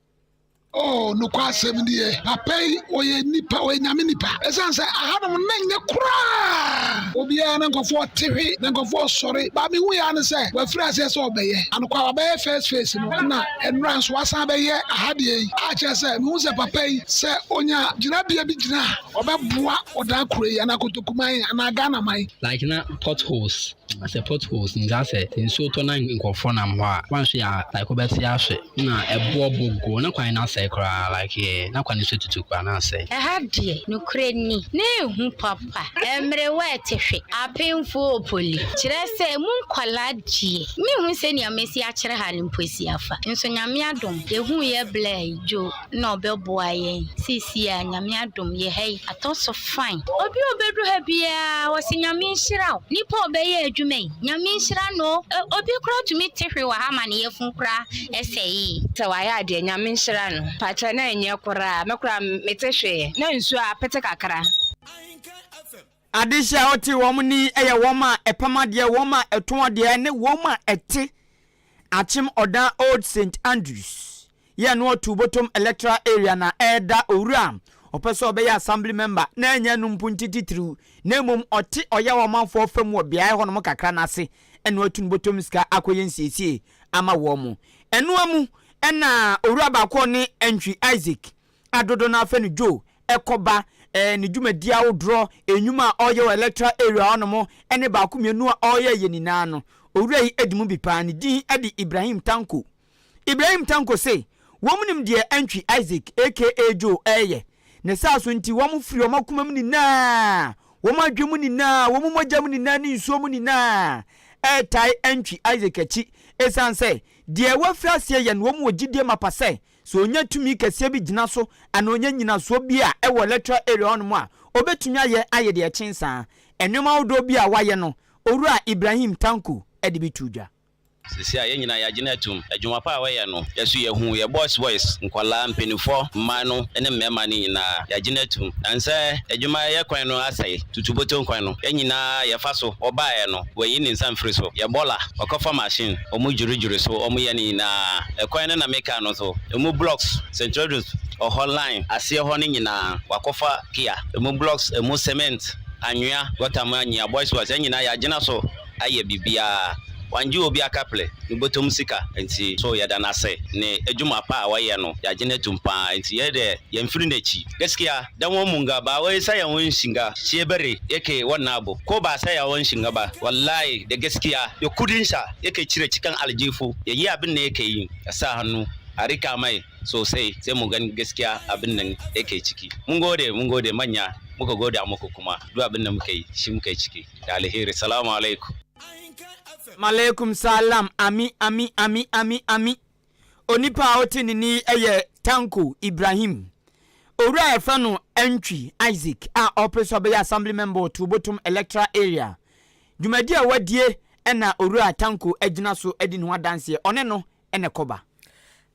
Oh, nokwasɛm nie, papa yi, ɔyɛ nipa, ɔyɛ Nyame nipa. Ɛsiane sɛ ahanom na nyɛ koraa, obiara na nkurɔfoɔ te hwe, na nkurɔfoɔ sɔre. Ba mehu yɛ ne sɛ, wafiri aseɛ sɛ ɔbɛyɛ. Anokwa wabɛyɛ first phase no, na nnora nso wasan bɛyɛ aha deɛ yi. A kyerɛ sɛ, mehu sɛ papa yi, sɛ ɔnya gyinabea bi gyina a, ɔbɛboa ɔdaa kuro yi, anaa Kotokuman, anaa Ghana man. Like na potholes asɛ potholes nti asɛ nsuo tɔ na nkurɔfoɔ nam hɔ a wanhwɛ a like wobɛte ahwe na ɛboɔ bɔ guo na kwan no asɛe koraa like yeah na kwan no so atutu koraa na asɛe. Ɛha deɛ, nokorɛ ni, na ɛhu papa. Mmerewa ɛte hwe, apemfoɔ opoli. Kyerɛ sɛ, emu nkwadaa deɛ, menhu sɛnea mɛsi akyerɛ ha no mpo asi afa. Nso Nyame adom, yɛhuiɛ blɛɛ yi, dwo. na ɔbɛboa yɛn. Seesei a Nyame adom yɛ ha yi atɔ so fine. Obi a ɔbɛdu ha biara ɔse Nyame nhyira wo. Nipa a ɔbɛyɛ adwuma yi Nyame nhyira no o. Obi koraa tumi te hwe wɔ ha ma ne yafunu koraa sɛee. Sɛ wayɛ adeɛ Nyame nhyira no. Pakyɛ na ɛnyɛ koraa me koraa mete hwee na nsuo apete kakra. Adehye a ɔte wɔn nne yi yɛ wɔn a ɛpam adeɛ, wɔn a ɛtɔn adeɛ ne wɔn a ɛte Akyem Ɔdan Old Saint Andrews yɛ no ɔtoo Botom Electoral Area na ɛreda owura a ɔpɛ sɛ ɔbɛyɛ Assembly Member na ɛnyɛ no mpunti titiriw na mmom ɔte ɔyaw ɔmanfoɔ fa mu wɔ beaeɛ hɔnom kakra no ase na watu no botom sika akɔyɛ nsiesie ama wɔn. Ɛno amu na owura baako a ɔne Antwi Isaac a dodoɔ no ara frɛ no Joe kɔ ba ne dwumadie ahodoɔ, nnwuma a ɔreyɛ wɔ electoral area hɔnom ne baako mmienu a ɔreyɛ yɛ nyinaa no, owura yi di mu bi paa. Ne din de Ibrahim Tanko. Ibrahim Tanko se wɔn nim deɛ Antwi Isaac aka Joe reyɛ. Ne saa so nti wɔn firi wɔn akoma mu nyinaa, wɔn adwene mu nyinaa, wɔn mogya mu nyinaa ne nsuo mu nyinaa retae Antwi Isaac akyi esiane sɛ deɛ wafiri aseɛ yɛ no wɔn wɔ gyidie mapa sɛ Sɛ ɔnya tumi kɛseɛ bi gyina so anaa ɔnya nnyinasoɔ bi a ɛwɔ electoral area hɔnom a, ɔbɛtumi ayɛ ayɛ deɛ ɛkyen saa. Nnoɔma ahodoɔ bi a wayɛ no, Owura Ibrahim Tanko de bi too dwa. Sesei a yɛn nyinaa yɛagyina atum. Adwuma pa a wɔyɛ no, yɛn nso yɛhu. Yɛn boys boys, nkwadaa, mpaninfoɔ, mmaa no ne mmarima no nyinaa, yɛagyina atum. Nansɛ adwuma yɛ kwan no asɛe, tutuboto kwan no, yɛn nyinaa yɛfa so. Wɔbaeɛ no, wɔanyi ne nsa amfiri so. Yɛn bɔɔla, wɔkɔfa machine. Ɔmo dwiridwiri so, ɔmo yɛ ne nyinaa. Ɛkwan no na meka no nso, emu blocks, St. Andrews ɔhɔ line aseɛ hɔ no nyinaa, wakɔfa kia. Emu blocks, emu cement, anwea, gutter mu anwea, boys boys, yɛn nyinaa yɛagyina so ayɛ biribiara. Wangye obi akaple, ne bɔtɔm sika nti so yɛda no ase ne adwuma pa a wayɛ no, yɛagye no atum paa nti yɛ deɛ yɛnfiri n'akyi. Gaskiya dan wan munga ba wai saya wan shinga shiya bari yake wannan abu ko ba saya wan shinga ba wallahi da gaskiya da kudin sa yake cire cikin aljifu ya yi abin da yake yi ya sa hannu a rika mai sosai sai mu gani gaskiya abin nan yake ciki mun gode mun gode manya muka gode muku kuma duk abin da muka yi shi muka yi ciki da alheri salamu alaikum. Malaikum salam ami ami ami ami ami. Onipa a ɔte ne nne yi yɛ Tanko Ibrahim. Owura a yɛfrɛ no Antwi Isaac a ɔrepere sɛ ɔbɛyɛ Assembly Member wɔ Tuobotom Electoral Area. Dwumadi a wadie na Owura Tanko agyina so adi ne ho adanseɛ. Ɔne no na ɛkɔba.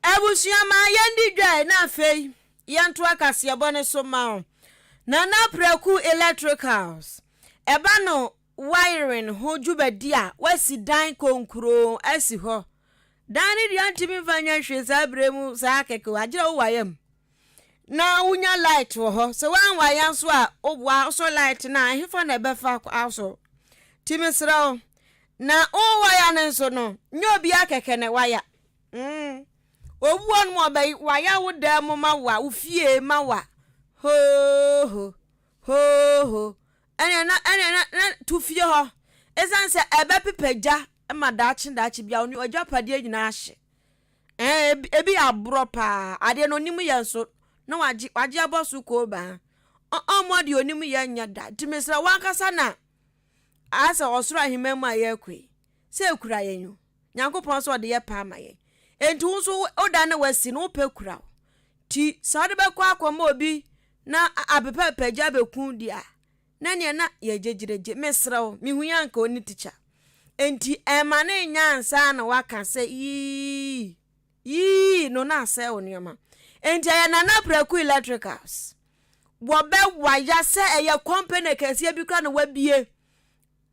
Abusua ma yɛndi dwa ɛ na afei yɛntoa kaseɛbɔ no so ma wo. Nana Praku Electricals, ɛba no wiring ho dwumadi a wasi dan konkuroo asi hɔ. Dan no deɛ ntumi mfa nyɛ hwee saa berɛ mu saa kɛkɛ o, agyerɛ wo wire mu na wonya light wɔ hɔ. Sɛ woanwire nso a woboa wosɔ light no a ɛhefa na ɛbɛfa asɔ. Nti mesrɛ wo, na wo wire no nso no, nyɛ obiara kɛkɛ na ɛwire. Mm. Obi wɔ nom ɔbɛ waya wo dan mu ma wa, wo fie ma wa. Hooho, hooho. Ɛnna na ɛnna na na tu fie hɔ. Ɛsiane sɛ ɛbɛpepa gya ma daakye daakye bia ɔne agyapadeɛ nyinaa ahye. Ɛɛ ebi yɛ aborɔ paa. Adeɛ no onim yɛ nso na wagye wagye abɔ so koobaa. Ɔmmɔ deɛ onim yɛ nyɛ da. Nti mesrɛ wankasa na asɛ ɔsoro ahemman mu a yɛrekɔ yi sɛ ekura yɛn o. Nyankopɔn sɛ ɔde yɛ pɛ ama yɛn. Enti wo nso wo dan na wasi no wopɛ kura wo. Ti sɛ wode bɛkɔ akɔma obi na apepɛpɛ gya bɛku di a, na neɛ na yɛgyegyerɛgye. Mesrɛ wo, mehu yɛ anka ɔne tikya. Enti ɛma ne nyɛ ansa na waka sɛ yii yii no na asɛe wo nneɛma. Enti ɛyɛ Nana Praku Electricals. Wɔbɛwaya sɛ ɛyɛ company kɛseɛ bi koraa na wabie.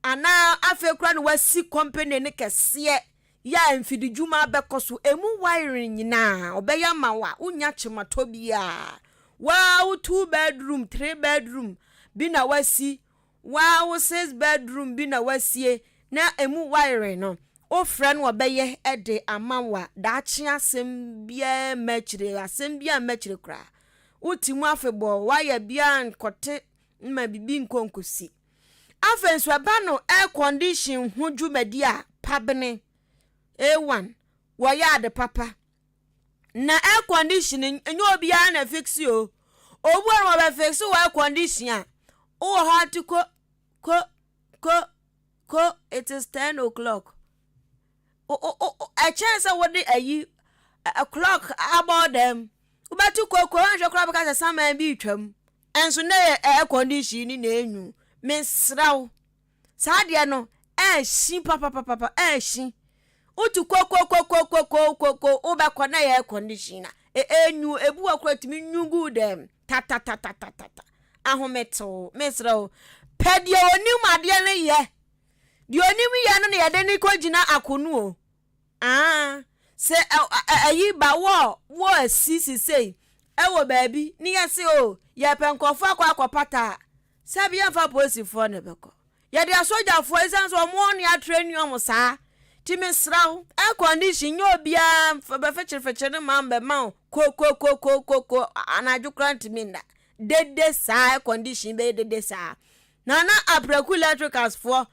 Anaa afei koraa na wasi company no kɛseɛ yɛ a mfididwuma bɛkɔ so, ɛmu wiring nyinaa ɔbɛyɛ ama wo a wonnya kyematɔ biara. Waa wo two bedroom, three bedroom bi na wasi, waa wo six bedroom bi na wasie na ɛmu wiring no wofrɛ no ɔbɛyɛ de ama wo a daakye asɛm biara mma akyire, asɛm biara mma akyire koraa. Wote mu afebɔɔ, wire biara nkɔte mma biribi nkɔ nkɔsi. Afei nso ɛba no air condition ho dwumadi a, pabene, A1, wɔyɛ ade papa. Na air condition nyɛ obiara na fixe o. Obi wɔ no wɔbɛ fixe wɔ air condition a, wowɔ hɔ ate ko ko ko ko it is 10 o'clock. Ɛkyɛn sɛ wode ayi clock abɔ dɛm. Wobɛte ko ko anhwɛ koraa bɛka sɛ saman bi retwam. Nso na ɛyɛ air condition ni na enyu. Mesrɛ wo, saa adeɛ no ɛɛhyi papapapa ɛɛhyi. Wotu kokokokokokokoko wobɛkɔ na ɛyɛ air condition na enyu ebi wɔ koraa tumi nyu gu dɛm tatatatatata. Ahometew, mesrɛ wo, pɛ deɛ onim adeɛ no yɛ. Deɛ onim yɛ no na yɛde no kɔgyina akono o. Aah sɛ ayi ba wɔ wɔ asi sesei ɛwɔ baabi ne yɛse o yɛpɛ nkurɔfoɔ akɔ akɔpata a sɛbi yɛmfa polisifoɔ na ɛbɛkɔ yɛde asogyafoɔ ɛsiane sɛ ɔmo ne atrani ɔmo saa ti mesrɛ wo air condition nyɛ obiara bɛfekyerefekyere ne ma bɛma wo kokokokokoko anadwo koraa ntumi nna dede saa air condition bɛyɛ dede saa na na Apraku electricals foɔ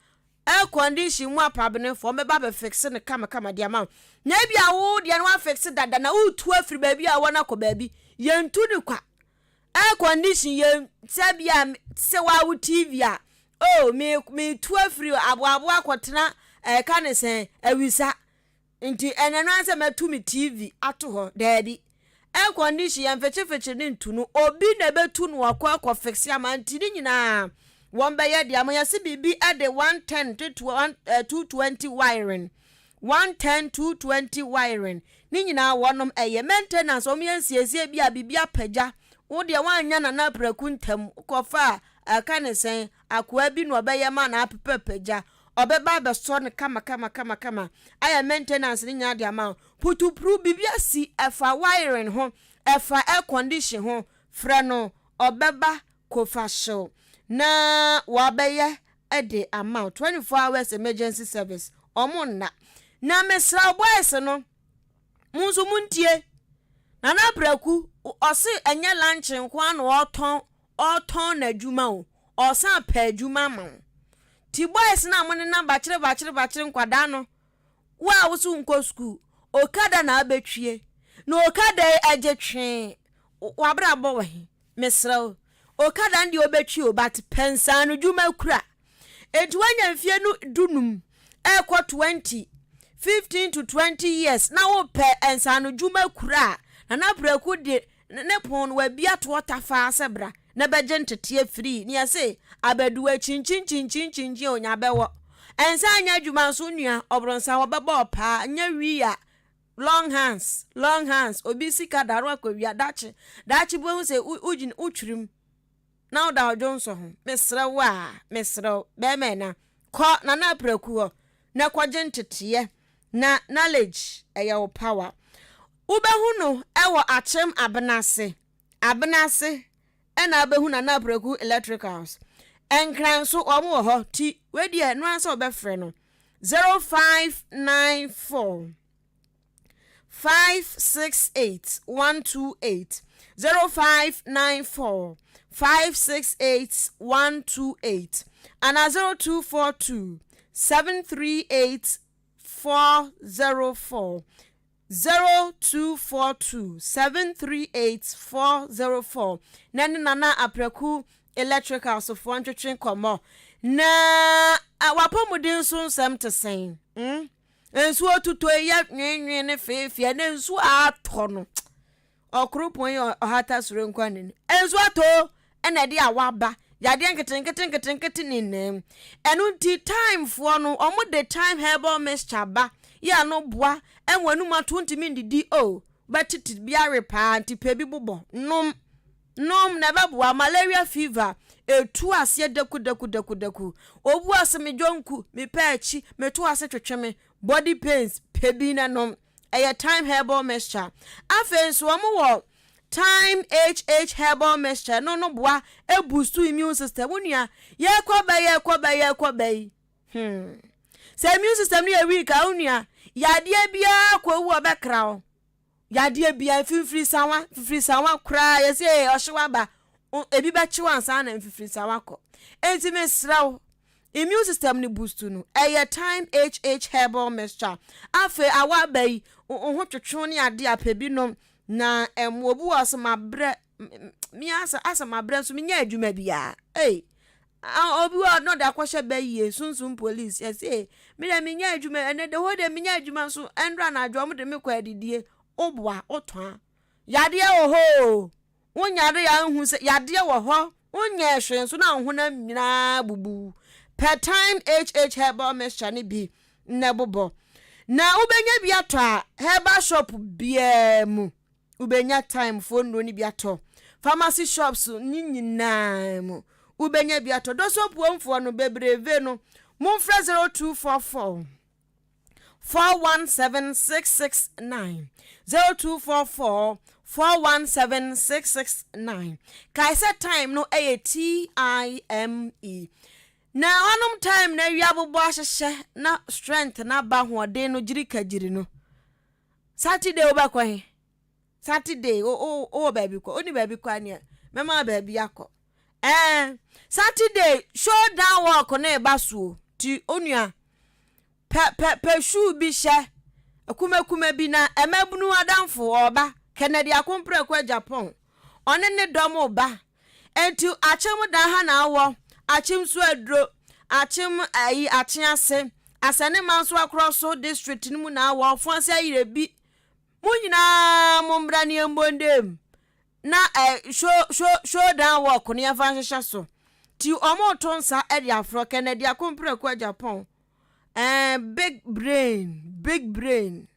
Air condition mu apabenefoɔ bɛba abɛ fixe no kamakama de ama wo. Na ebia wo deɛ no wafixe dada na woretu afiri baabi a wɔ no akɔ baabi. Yɛntu no kwa. Air condition yɛ sɛ bi a sɛ waa wo TV a oh me metu afiri aboaboa akɔtena ɛka ne sɛn awisa. Nti ɛnyɛ no ara sɛ mɛto me TV ato hɔ, daabi. Air condition yɛn fekyefekye ne ntu no, obi na ɛbɛtu no akɔ akɔ fixe ama nti ne nyinaa wɔn bɛyɛ de ama yɛse biribi de 110 to 220 wiring 110 220 wiring ne nyinaa wɔnom ɛyɛ maintenance wɔn yɛ nsiesie bi a biribi apagya wo deɛ woanyɛ nana prɛko ntam kɔfa a ɛka ne sɛn akoa bi na ɔbɛyɛ ma na apepɛpagya Ɔbɛba abɛsɔ no kamakamakamakama ayɛ maintenance no nyinaa de ama wo. Putupru, biribi asi, ɛfa wiring ho, ɛfa air condition ho, frɛ no, ɔbɛba Kofahyew na wabɛyɛ de ama wo. 24 hours emergency service, wɔn nna. Na mesrɛ wo boys no, mo nso montie. Nana Apraku, ɔse ɛnyɛ lunch nko ara na ɔretɔn ɔretɔn n'adwuma o, ɔresan pɛ adwuma ama wo. Nti boys no a mo nenam bakyere bakyere bakyere nkwadaa no, wo a wo so nkɔ sukuu, okada na abɛtwie, na okada yi ɛgye twee, w'abrabɔ wɔ he? Mesrɛ wo, okada no deɛ wobɛtwi o, but pɛ nsaano dwuma kura. Enti woanya mfie no dunum ɛrekɔ 20, 15 to 20 years na wopɛ nsaano dwuma kura a, Nana Apraku de ne pon no wabue ato hɔ tafaa sɛ bra na bɛgye nteteɛ firii ne yɛse abaduwa kyinkyinkyinkyinkyinkyin onya bɛwɔ ɛnsa nyɛ adwuma nso nua ɔbronsa wɔbɛbɔ ɔpaa nyɛ wii a. Long hands, long hands, obi sika da no akɔwia, dakye, dakye bohu sɛ wogyina wotwirim na woda ɔdwo nsɔ ho. Mesrɛ wo a, mesrɛ wo, bɛrima ɛna, kɔ Nana Apraku hɔ na kɔgye nteteɛ na knowledge ɛyɛ wo power. Wobɛhu no ɛwɔ Akyem Abenase, Abenase ɛna abɛhu Nana Apraku Electricals. Nkran nso wɔn wɔ hɔ ti wei deɛ ɛno ara sɛ wɔbɛfrɛ no 0594 568 128 0594 568 128 ana 0242 738 404 0242 738 404 na ne Nana Apraku Electricals foɔ ntwetwe nkɔmmɔ. Na w'apɔmuden so nsɛm te sɛn? Mm? Nsuo tutɔ yi yɛ nwenwen ne feefee na nsuo a atɔ no ɔkoropɔn yi ɔhata soro nkwa ne no nsuo atɔ ɛna ɛde awa aba yadeɛ nketenkete nketenkete ne nam ɛno nti time foɔ no wɔn de time herbal mixture ba yɛ ano boa ɛwɔ anum ato ntumi ndidi o oh, bɛtete bi awe paa nti pɛ bi bobɔ nom Nom na ɛbɛboa malaria fever ɛtu aseɛ daku daku daku daku obu ase me dwonku me pɛ akyi me to ase twetwe me body pains pɛ bi na nom ɛyɛ thyme herbal mixture afei nso wɔn wɔ thyme HH herbal mixture ɛno no boa ɛboost immune system wo nua yɛkɔ bɛ yɛkɔ bɛ yɛkɔ bɛ yi hmm sɛ immune system no yɛ weak a wo nua yadeɛ biara kɔ wu ɔbɛkra wo Yadeɛ biara, mfimfirisawa, mfimfirisawa koraa, yɛsɛ ee ɔhyew aba, ebi bɛkyew ansa na mfimfirisawa kɔ. Enti mesrɛ wo, immune system no boost no, ɛyɛ Thyme HH herbal mixture. Afei awɔ aba yi, wo ho twetwe ne adeɛ a, pɛ bi nom na ɛmmoa. Obi wɔ hɔ sɛ mabrɛ, me asɛ asɛ mabrɛ nso menyɛ adwuma biara. Ei, Obi wɔ hɔ na ɔde akɔhyɛ bɛ yie sunsum police yɛse me deɛ menyɛ adwuma ɛnɛ the whole day menyɛ adwuma nso ɛndra anadwo ɔmo de me kɔ adidie woboa wotɔn yadeɛ wɔ hɔ o wonyare a nhu sɛ yadeɛ wɔ hɔ wonyɛ hwee nso na wo honam nyinaa bubu pɛ time hh herbal mixture no bi na ɛbobɔ na wobɛnya bi atɔ a herbal shop biara mu Wobɛnya Thyme foɔ nnuro no bi atɔ. Pharmacy shops no nyinaa mu wobɛnya bi atɔ. Dosopuomfoɔ no bebrebe no momfrɛ 0244 417 669 0244 417 669. Kae sɛ Thyme no yɛ T-I-M-E. Na ɔnom Thyme no awia bobɔ ahyehyɛ na strength no aba ahoɔden no gyirikagyiri no. Saturday wobɛkɔ he? Saturday wowɔ baabi kɔ? Wonni baabi kɔ a neɛ mɛma wo baabi akɔ. Ɛɛ Saturday showdown walk no reba so o. Nti onua pɛ pɛ pɛ shoe bi hyɛ akumakuma bi na mmabunu adamfo ɔreba Kennedy Akompreko Agyapong ɔne ne dɔm reba Enti akyem dan ha na awɔ, akyem so aduro, akyem ayi akyease, asɛne manso akorɔ so district no mu na awɔ, ɔfoase ayerɛ bi. Mo nyinaa mo mmra ne yɛn bɔ ndam na eh, show, show, show down walk no yɛmfa nhyehyɛ so. Ti wɔn to nsa de afrɔ Kennedy Akompreko Agyapong. Eh, big brain, big brain.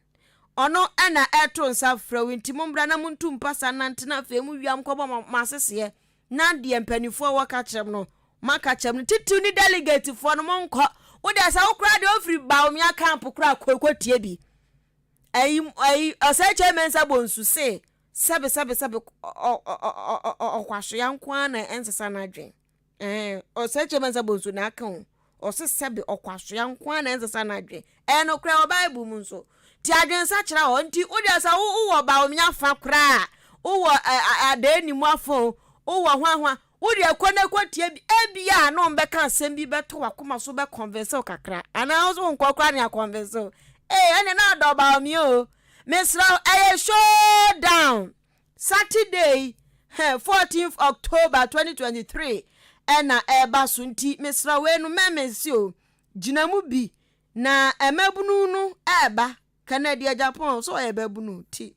Ɔno na ɛreto nsa frɛ wo nti mommra na montu mpasa nnante na afei mo wia mokɔbɔ mo aseseɛ na deɛ mpanimfoɔ wɔ ka kyerɛ no moaka kyerɛ no titiriw ne delegatefoɔ no monkɔ wo deɛ sɛ wo koraa deɛ ofiri Bawumia camp koraa kɔ kɔtie bi ayi ayi ɔsɛ kyɛ mɛnsa bɔ nsu se sɛbe sɛbe sɛbe ɔkwahwea nko ara na ɛnsesa n'adwen Ɛɛ, ɔsɛe kyerɛ mɛnsa bonsu na aka o. Ɔse sɛbe ɔkwasea nko ara na ɛnsesa n'adwen. Ɛyɛ nokorɛ wɔ Bible mu nso. Nti adwensakyera wɔ hɔ. Nti wo deɛ sɛ wo wɔ Bawumia fa koraa a, wo wɔ Adaanimu afa o, wo wɔ hwan hwan, wo deɛ kɔ na kɔ tie bi. Ebia na wɔn bɛka asɛm bi bɛtɔ w'akoma so bɛ convince wo kakra. Anaa wo nso wonkɔ koraa ne akɔnvince wo. Ee, ɛnneɛ na ɔdɔ Bawumia o. Mesrɛ wo, ɛyɛ showdown. Saturday yi, heh, 14th October 2023 ɛna ɛreba so nti mesrɛ wei no mɛmese o, gyina mu bi na mmabunu no ɛreba. Kennedy Agyapong sɛ ɔyɛ babunu ti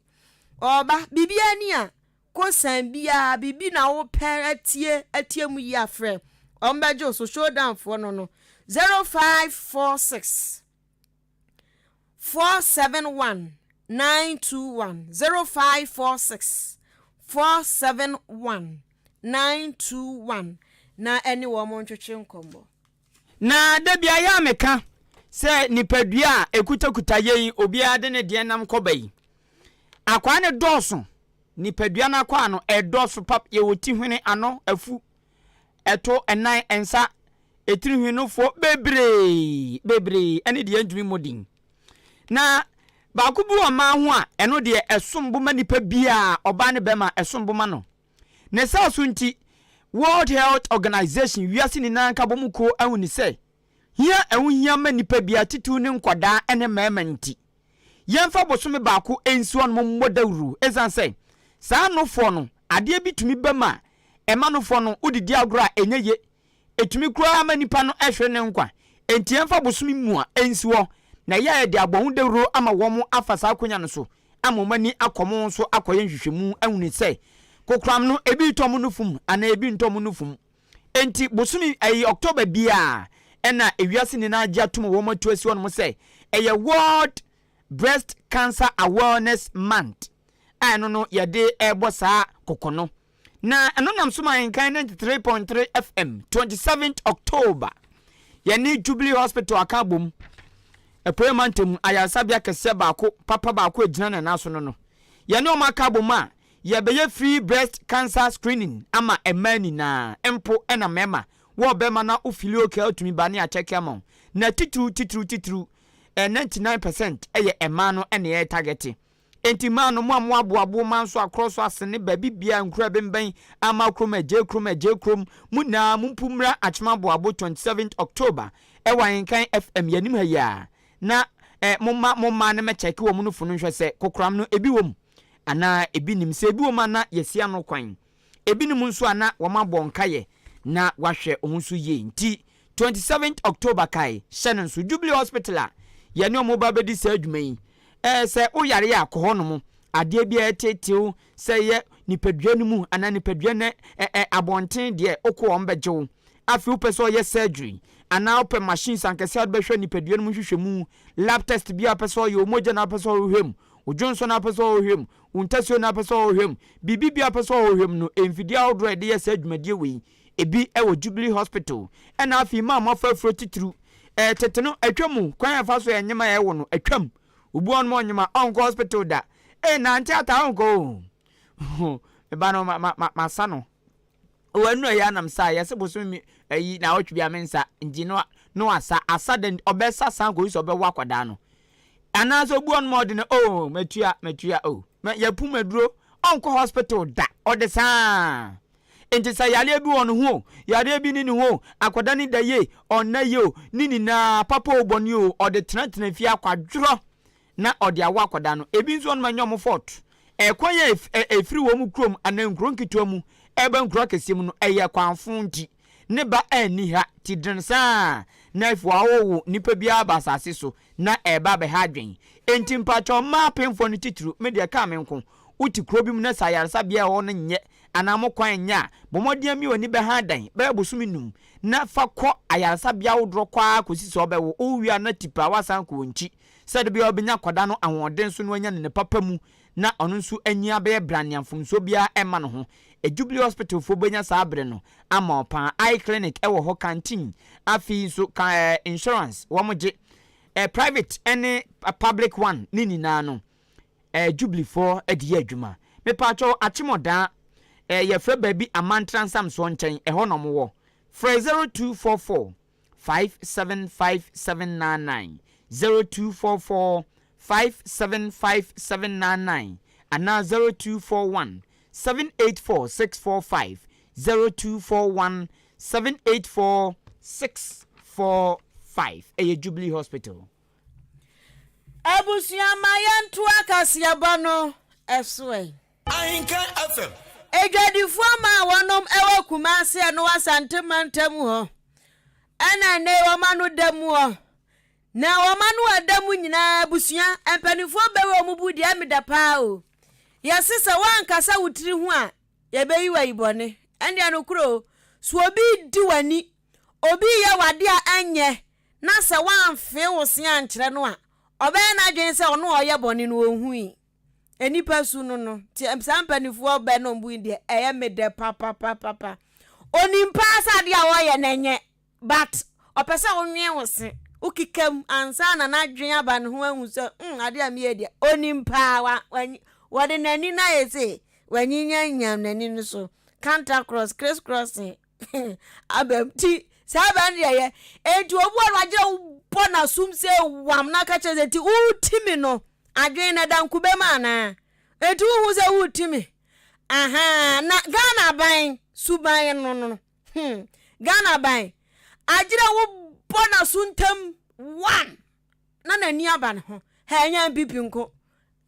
ɔreba biribiara ni a kosan biara biribi na wopɛ atie atie mu yi afrɛ wɔn bɛgye wo so showdown foɔ no no 0546 471. 921, 0546 471 921 na ɛne wɔn ntwetwe nkɔmmɔ. Na da bi ayɛ a meka sɛ nipadua a ɛkutakuta yɛn obiara de ne deɛ nam kɔba yi, akwaa no dɔɔso. Nipadua no akwaa no ɛdɔɔso pap, yɛwɔ ti, hwene, ano, afu, ɛto, ɛnan, nsa, etiri hwi nofoɔ bebree bebree ɛne deɛ yɛntumi mmɔ din. Na baako bi wɔ mmaa ho a ɛno deɛ ɛsom bo ma nipa biara, ɔbaa ne bɛrima ɛsom bo ma no. Ne saa so nti, World Health Organization, wiase nyinaa nkabom kuo ahu ne sɛ, hia ɛho hia ma nipa biara titiriw ne nkwadaa ne mmarima nti, yɛmfa bosome baako nsi hɔnom mmɔ dawuro ɛsiane sɛ saa nofoɔ no adeɛ bi tumi ba mu a ɛma nofoɔ no wodidi agorɔ a ɛnyɛ ye Ɛtumi koraa ma nipa no hwere ne nkwa. Enti yɛmfa bosome mua nsi hɔ na ɛyɛ a yɛde abɔ ho dawuro ama wɔn afa saa akwanya no so ama wɔn ani akɔ mo so akɔyɛ nhwehwɛmu ahunu sɛ kokoram no ebi retɔ mo nufu mu anaa ebi ntɔ mo nufu mu. Enti bosome ɛyi October biara ɛna ewiase nyinaa gye atom wɔn atu asi hɔnom sɛ ɛyɛ World Breast Cancer Awareness Month a ɛno no yɛde ɛrebɔ saa kɔkɔ no. Na ɛno nam so ma Ahenkan 93.3 FM, 27 October, yɛne Jubilee Hospital aka abom. Apuei mantam ayaresabea kɛseɛ baako, papa baako a ɛgyina ne nan so no no. Yɛne wɔn aka abom a yɛbɛyɛ free breast cancer screening ama mmaa nyinaa, mpo ɛna mmarima. Wɔ ɔbarima na wo fili okay a wotumi ba ne akyɛke ama wo. Na titiriw titiriw titiriw, eh, 99% ɛyɛ mmaa no ɛna yɛ targete. Enti mmaa no, mo a moaboa bo ma nso akorɔ so asene baabi biara, nkuro a ɛbembɛn, Ama kurom, Agyei kurom, Agyei kurom, mo nyinaa mompu mmra Akyem Aboabo 27th October ɛwɔ Ahenkan FM yɛn anim ha yi ara na eh, momma mo mmaa no mmɛkyɛke wɔn nufu no nhwɛ sɛ kokoram no ebi wɔ mu anaa ebi nnim. Sɛ ebi wɔ mu a na yɛasi ano kwan. Ebinom nso a na wɔabɔ nkaeɛ na wɔahwɛ wɔn so yie nti 27th October kae hyɛ no nso Jubilee Hospital a yɛne wɔn reba abɛdi saa dwuma yi. Ɛɛ sɛ woyare a kɔ hɔnom. Adeɛ bi a ɛreteetew sɛ ɛyɛ nipadua no mu anaa nipadua no ɛ abɔnten deɛ wokɔ wɔn bɛgye wo. Afei wopɛ sɛ ɔyɛ surgery anaa wopɛ machines ankɛseɛ a wode bɛhwɛ nipadua no mu nhwehwɛmu, lab test bi a wopɛ sɛ ɔyɛ, wo mogya na wopɛ sɛ ɔhwehwɛ mu, wo dwonsɔ na wopɛ sɛ ɔhwehwɛ mu, Wo ntasuo no apɛ sɛ ɔhwehwɛ mu. Biribi biara apɛ sɛ ɔhwehwɛ mu no, mfidie ahodoɔ a yɛde yɛ saa dwumadie wei, ebi wɔ Jubilee Hospital. Ɛna afei mmaa a moafa afuro titiriw. Ɛɛ tete no, atwa mu. Kwan a yɛfa so yɛ nneɛma a yɛwo no, atwam. Obi wɔ hɔnom a ɔnyem a, ɔnkɔ hospital da. Ee, nante ataa ɔnkɔ o. Me ba no, ma, ma, ma, masa no. O ɛnu ɛyɛ anam sa yɛse bosome mi ɛyi na awɔtwe bia me nsa nti no no asa asa dɛn ɔbɛsa san kɔsi sɛ ɔbɛwo akwadaa no anaasɛ obi ɔnom ɔde no o matua matua o ma yɛpum aduro ɔnkɔ hospital da ɔde saa nti sɛ yareɛ bi wɔ ne ho o yareɛ bi ne ne ho o akwadaa ne da yie ɔnna yie o ne nyinaa papa o bɔne o ɔde tenatena fie akwadworɔ na ɔde awo akwadaa no. Ebi nso wɔnom ɛnyɛ wɔn fault. Ɛkwan a ɛfiri wɔn kurom anaa nkuro nketewa mu ɛreba nkuro akɛseɛ mu no ɛyɛ kwan fo nti ne ba anni ha ti dene saa na afei wɔawowo nipa biara ba asase so na ɛreba abɛha adwen. Enti mpakyɛw mmaa apemfoɔ no titiriw me deɛ ɛkaa me nko wote kuro bi mu na sɛ ayaresabea a ɛwɔ hɔ no nyɛ anaa mo kwan nyɛ a bɔ mmɔden amia w'ani bɛha dan bɛyɛ bosome num na fa kɔ ayaresabea ahodoɔ kɔ ara kɔsi sɛ wɔbɛwo wo wie a na tipa woasan akɔ wɔn nkyi Sɛ da biara ɔbɛnya akwadaa no ahoɔden so na wanya no ne papa mu na ɔno nso anyin abɛyɛ brane a mfomsoɔ biara mma ne ho. Jubilee Hospital foɔ bɛnya saa bere no ama wo paa. Eye clinic wɔ hɔ, canteen, afei nso ka eh, insurance wɔn gye. Eh, private ne public one ne nyinaa no eh, Jubilee foɔ de yɛ adwuma. Mepaakyɛw Akyemɔdaa eh, yɛfrɛ baabi Amantra Nsamsoɔ nkyɛn, ɛhɔ na wɔwɔ. Frɛ 0244 575799, 0244 575799 anaa 0241 784 645, 0241 784 645. Ɛyɛ Jubilee Hospital. Abusua ma yɛntoa kaseɛbɔ no so ɛ. Ahenkan FM. Adwadifoɔ maa wɔnom wɔ Kumase ɛno Asante mantam hɔ ɛna nnɛ yi wɔn ano da mu hɔ na wɔn ano ada mu nyinaa abusua mpanimfoɔ bɛwɔ wɔn bu deɛ meda paa o yɛse sɛ woankasa wo tiri ho a yɛbɛyi wo ayibɔne ɛndeɛ nokorɛ o so obi di w'ani obi yɛ wade a ɛnyɛ na sɛ woamfee wo se ankyerɛ no a. Ɔbɛyɛ n'adwene sɛ ɔno a ɔyɛ bɔne no ɔnhui. Nnipa su no no, nti saa mpanimfoɔ bɛ no mbu deɛ ɛyɛ me dɛ papapapapa. Onim paa sɛ adeɛ a ɔyɛ no ɛnyɛ but ɔpɛ sɛ wonwen wo se, wokeka mu ansa na n'adwene aba ne ho ahu sɛ mm adeɛ a meyɛ deɛ onim paa wa, wa, wɔde n'ani no ayɛ se wanyinyanyam n'ani no so counter cross criss crossing aba mu ti saa bɛn deɛ yɛ enti obi wɔ no agyina wobɔ n'asom sɛ wam na aka kyerɛ sɛ nti woti mi no adwene na ɛda nkube mu anaa enti wohu sɛ woti mi aha na Ghana aban suban no no hmm Ghana aban agyina wobɔ n'aso ntam wam na n'ani aba ne ho ha ɛnyɛ NPP nko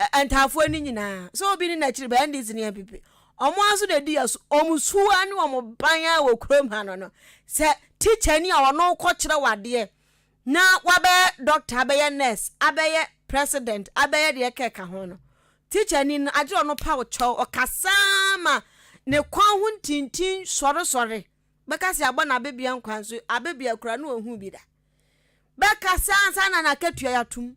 ntaafoɔ no nyinaa sɛ obi ne n'akyiri ba NDC ne NPP wɔn ara nso na ɛdi yɛ so wɔn suwa ne wɔn ban a wɔ kurom ha no no sɛ tikya ni a ɔno kɔkyerɛ wadeɛ na wabɛyɛ doctor abɛyɛ nurse abɛyɛ president abɛyɛ deɛ kɛka ho no tikya ni no agye ɔno pa kyɛw ɔkasaa ma ne kɔn ho ntintin sɔresɔre bɛka sɛ abɔ n'abebea nkwan so abebea kura no ɔhu bi da bɛkasa ansa na n'akatua yɛatom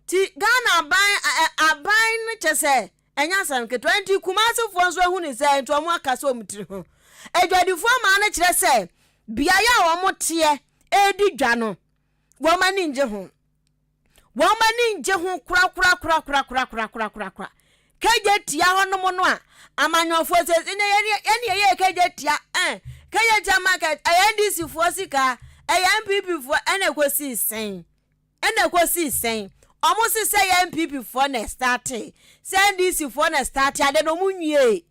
nti Ghana aban aban no kyɛ sɛ ɛnyɛ asɛm ketewa nti Kumasefoɔ nso ahu ne sɛ nti wɔn aka sɛ wɔn tiri ho adwadifoɔ maa no kyerɛ sɛ beaeɛ a wɔn teɛ ɛredi dwa no wɔn ani ngye ho Wɔn ani ngye ho korakorakorakorakorakorakorakora. Kagya tia hɔnom no a, amanyɔfoɔ sɛ ɛnɛ yɛne yɛne yɛyɛ kagya tia ɛn kagya tia market ɛyɛ NDC foɔ sika ɛyɛ NPP foɔ ɛna ɛkɔsii sɛn ɛna ɛkɔsii sɛn wɔn se sɛ yɛ NPP foɔ na ɛstartee sɛ NDC foɔ na ɛstartee ade no wɔn nwiee.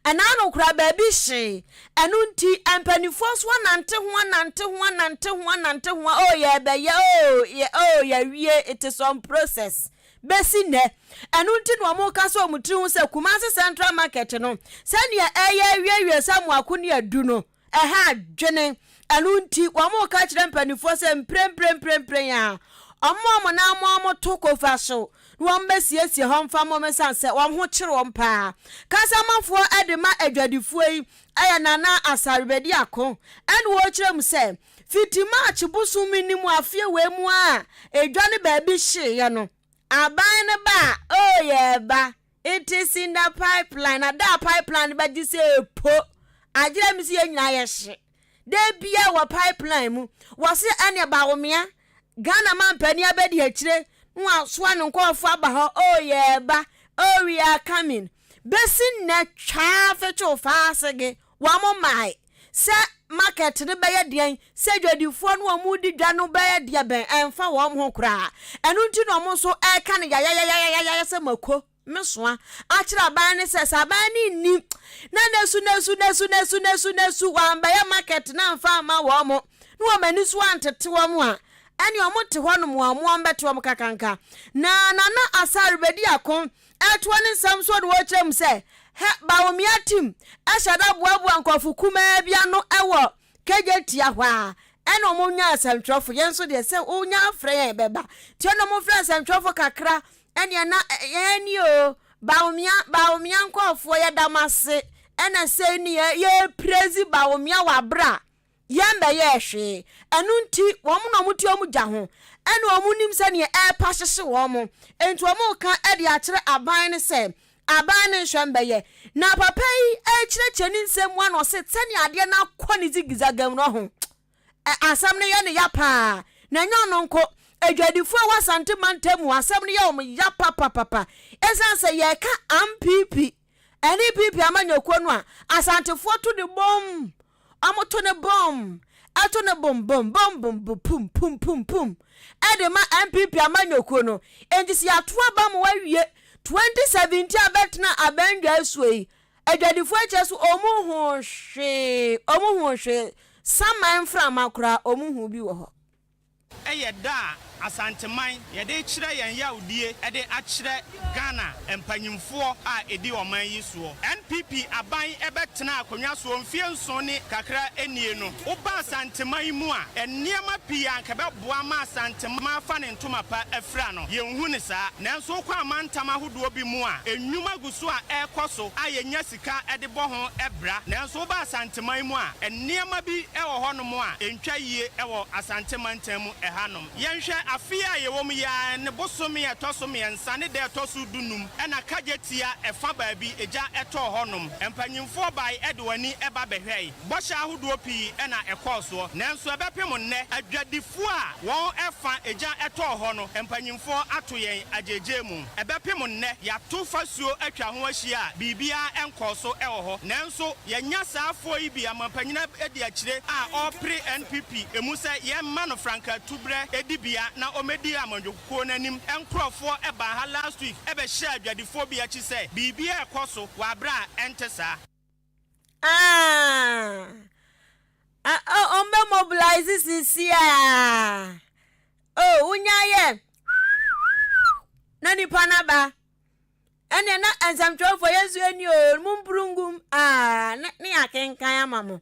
Ɛnaa no koraa baabi hyee. Ɛno nti mpaninfoɔ nso anante ho anante ho anante ho anante ho oh yɛɛbɛyɛ oh yɛ oh yɛawie it is on process bɛsi nnɛ. Ɛno nti na wɔn kasa wɔn tiri ho sɛ Kumasi Central Market no sɛdeɛ ɛyɛ awiewie sɛ mmoako ne adu no ɛha adwene. Ɛno nti, wɔreka kyerɛ mpanimfoɔ sɛ mpremprenprempren a wɔmma wɔn nan mma wɔn to kofa so na wɔmmɛsiesie hɔ mfa mmɔ ɛsiane sɛ wɔn ho kyere wɔn paa. Kasamafoɔ de ma adwadifoɔ yi yɛ Nana Asare Bediako ɛna ɔrekyerɛ mu sɛ fiti March bosome no mu afeɛ wei mu a edwa no baabi hyeeɛ no, aban no ba a, oh yɛreba, It is in the pipeline. Na da a pipeline no bɛgye sɛ epo. Agyerɛ mi sɛ yɛn nyinaa yɛ hye. Da bia wɔ pipeline mu. Wɔse ɛneɛ Bawumia, Ghana mampanin abɛdi akyire na wasoa ne nkurɔfoɔ aba hɔ. Oh yɛɛba, oh we are coming. Bɛsi nnɛ twaa fetwew faa sege, wɔn mmae. Sɛ market no bɛyɛ deɛn, sɛ dwadifoɔ no wɔn redi dwa no bɛyɛ deɛ bɛn, ɛmfa wɔn ho koraa. Ɛno nti na wɔn nso reka no yayayayayaya sɛ mako, mesoa, akyerɛ aban no sɛ, sɛ aban no nni na nesu nesu nesu nesu nesu nesu wɔambɛyɛ market no amfa amma wɔn na wɔn ani so antete wɔn a, ɛne wɔn te hɔnom a wɔn bɛte wɔn kakanka. Na Nana Asare bɛdi ako Ɛtoa ne nsɛm so na ɔkyerɛ mu sɛ, Hɛ, Bawumia team hyɛ da boaboa nkurɔfo kumaa bi ano wɔ Kejetia hɔ a, ɛna wɔn nya nsɛntwerɛfo. Yɛn nso deɛ sɛ wonya afrɛ yɛn bɛba. Nti ɛna wɔn frɛ nsɛntwerɛfo kakra, ɛneɛ na yɛn ni o, Bawumia, Bawumia nkurɔfoɔ yɛda mo ase, ɛna sei ne yɛ, yɛreprezi Bawumia wɔ abere a Yɛn bɛyɛɛ hwee. Ɛno nti, wɔn na wɔte wɔn gya ho, ɛna wɔn nim sɛdeɛ ɛrepa hyehye wɔn. Enti wɔn reka de akyerɛ aban no sɛ, aban no nhwɛ mbɛyɛ. Na papa yi rekyerɛkyerɛ ne nsɛm mu a na ɔse sɛdeɛ adeɛ no akɔ ne zigizaga mu no ho, ɛ, asɛm no yɛ no ya paa. Na ɛnyɛ ɔno nko, adwadifoɔ a ɛwɔ Asante mantam mu, asɛm no yɛ wɔn ya papapapa. Ɛsiane sɛ yɛreka ampp Ɛne PP amanyɔkuo no a Asantefoɔ to ne bom, wɔn to ne bom, ɛto ne bom bom bom bom bom pum pum pum pum ɛde ma NPP amanyɔkuo no. Enti sɛ yɛato aba ma wɔawie 2017 abɛtena abɛndwa asuo yi, adwadifoɔ akyerɛ so wɔn hu hwee, wɔn hu hwee, saman mframa koraa wɔn hu bi wɔ hɔ. Yɛ da a Asanteman yɛde rekyerɛ yɛn yawdie de akyerɛ Ghana mpanyimfoɔ a ɛdi ɔman yi soɔ. NPP aban bɛtenaa akonnwa soɔ mfeɛ nson ne kakra nie no, woba Asanteman mu a, nneɛma pii a anka ɛbɛboa ma Asanteman afa ne ntoma pa afira no, yɛnhu no saa. Nanso wokɔ amantam ahodoɔ bi mu a, nnwuma gu so a ɛrekɔ so a yɛnya sika de bɔ ho bra. Nanso woba Asanteman mu a, nneɛma bi wɔ hɔnom a ɛntwa yie wɔ Asante mantam mu ha. hanom. Yɛnhwɛ, afe yi a yɛwɔ mu yi ara ne bosome a ɛtɔ so mmiɛnsa ne da a ɛtɔ so du-num na Kagyetia ɛfa baabi gya tɔɔ hɔnom. Mpanyimfoɔ bae de wɔn ani ba bɛhwɛe. Bɔhyɛ ahodoɔ pii na ɛkɔɔ soɔ, nanso ɛbɛpem nnɛ, adwadifoɔ a wɔn ɛfa gya tɔɔ hɔ no mpanyimfoɔ ato yɛn agyeegyee mu. Ɛbɛpem nnɛ, yɛato fasuo atwa ho ahyia a biribiara nkɔɔ so wɔ hɔ. Nanso yɛanya saa afoɔ yi bi ama panyin adi akyire a ɔrepere NPP mu sɛ yɛmma no frankatuberɛ dibea na ɔmmɛdi amanyɔkuo no anim. Nkorɔfoɔ baa ha last week bɛhyɛɛ adwadifoɔ bi akyi sɛ biribiara rekɔ so wɔ aberɛ a ɛnte saa. Ah, ah, oh, ɔmbɛ mobilize sisi a. Oh, wonya yɛ na nipa no aba. Ɛnneɛ na nsɛmtwerɛfoɔ yɛn nso yɛni o, mo mpuru ngum aa ne ne yɛakenkan ama mo.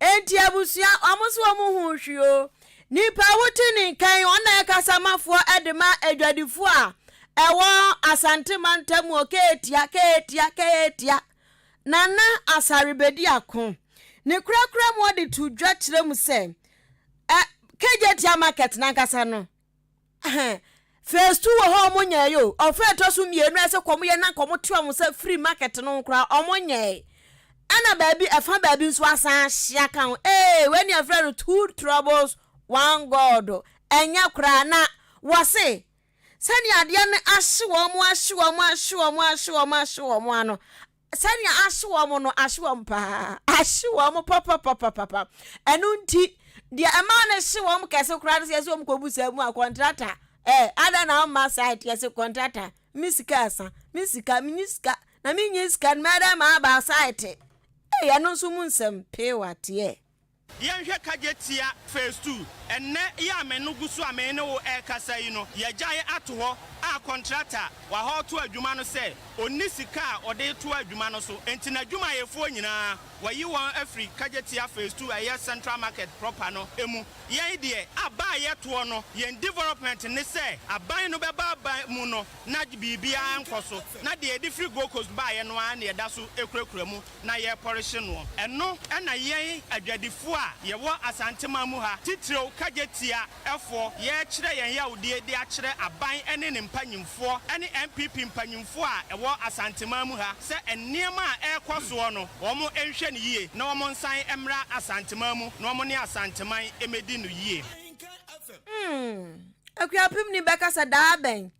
Enti abusua, wɔn nso wɔn ho hwi o. Nipa wote ne nkan, wɔn na yɛ kasamafoɔ de ma adwadifoɔ a ɛwɔ Asante mantam o, keetia, keetia, keetia. Nana Asare Bediako, ne korakora mu ɔde to dwa kyerɛ mu sɛ, ɛ Kejetia market n'ankasa no, Phase 2 wɔ hɔ a ɔmo nyɛe o. Ɔfɛ ɛtɔ so mmienu a ɛsɛ kɔm yɛ na nka ɔmo te ɔmo nsa firi market no ho koraa ɔmo nyɛe. Ɛna baabi ɛfa baabi nso asan ahyia ka ho. Ee wei ne yɛfrɛ no two troubles one God. Ɛnyɛ koraa na wɔse sɛnea adeɛ no ahye wɔn ahye wɔn ahye wɔn ahye wɔn ahye wɔn ano Sɛnea ahye wɔn no, ahye wɔn paa. Ahye wɔn papapapapa. Ɛno nti, deɛ ɛmaa no hye wɔn kɛse koraa no sɛ yɛsɛ wɔn kɔbu saa mu a kɔntrata. Eh, adɛn na womma site yɛsɛ kɔntrata. Me sika asa, me sika, menyi sika. Na menyi sika no, mɛdɛn ma aba site. Ei, ɛno nso mu nsɛm pee wateɛ. Yɛnhwɛ kagye tia phase ii. Ɛnnɛ yi a me no gu so a me ne wo rekasa yi no, yɛagyae ato hɔ a kɔntrata wahɔɔto adwuma no sɛ ɔnni sika a ɔde retoa adwuma no so nti n'adwumayɛfoɔ nyinaa wayi wɔn afiri kagye tia phase ii a ɛyɛ Central Market proper no mu. Yɛn deɛ aba a yɛtoɔ no yɛn development ne sɛ aban no bɛba aba mu no na biribiara nkɔ so na deɛ yɛde firi Gold Coast baeɛ no ara na yɛda so kurakura mu. na yɛrepɔrehye noɔ. Ɛno na yɛn adwadifoɔ a yɛwɔ Asanteman mu ha, titiriw Kagyetia-foɔ, yɛrekyerɛ yɛn yawdie de akyerɛ aban ne ne mpanyimfoɔ ne NPP mpanyimfoɔ a ɛwɔ Asanteman mu ha sɛ nneɛma a ɛrekɔ soɔ no wɔn nhwɛ no yie na wɔn nsan mmra Asanteman mu na wɔn ne Asanteman mmɛdi no yie. Hmm, Akuapemni bɛka sɛ daa bɛn?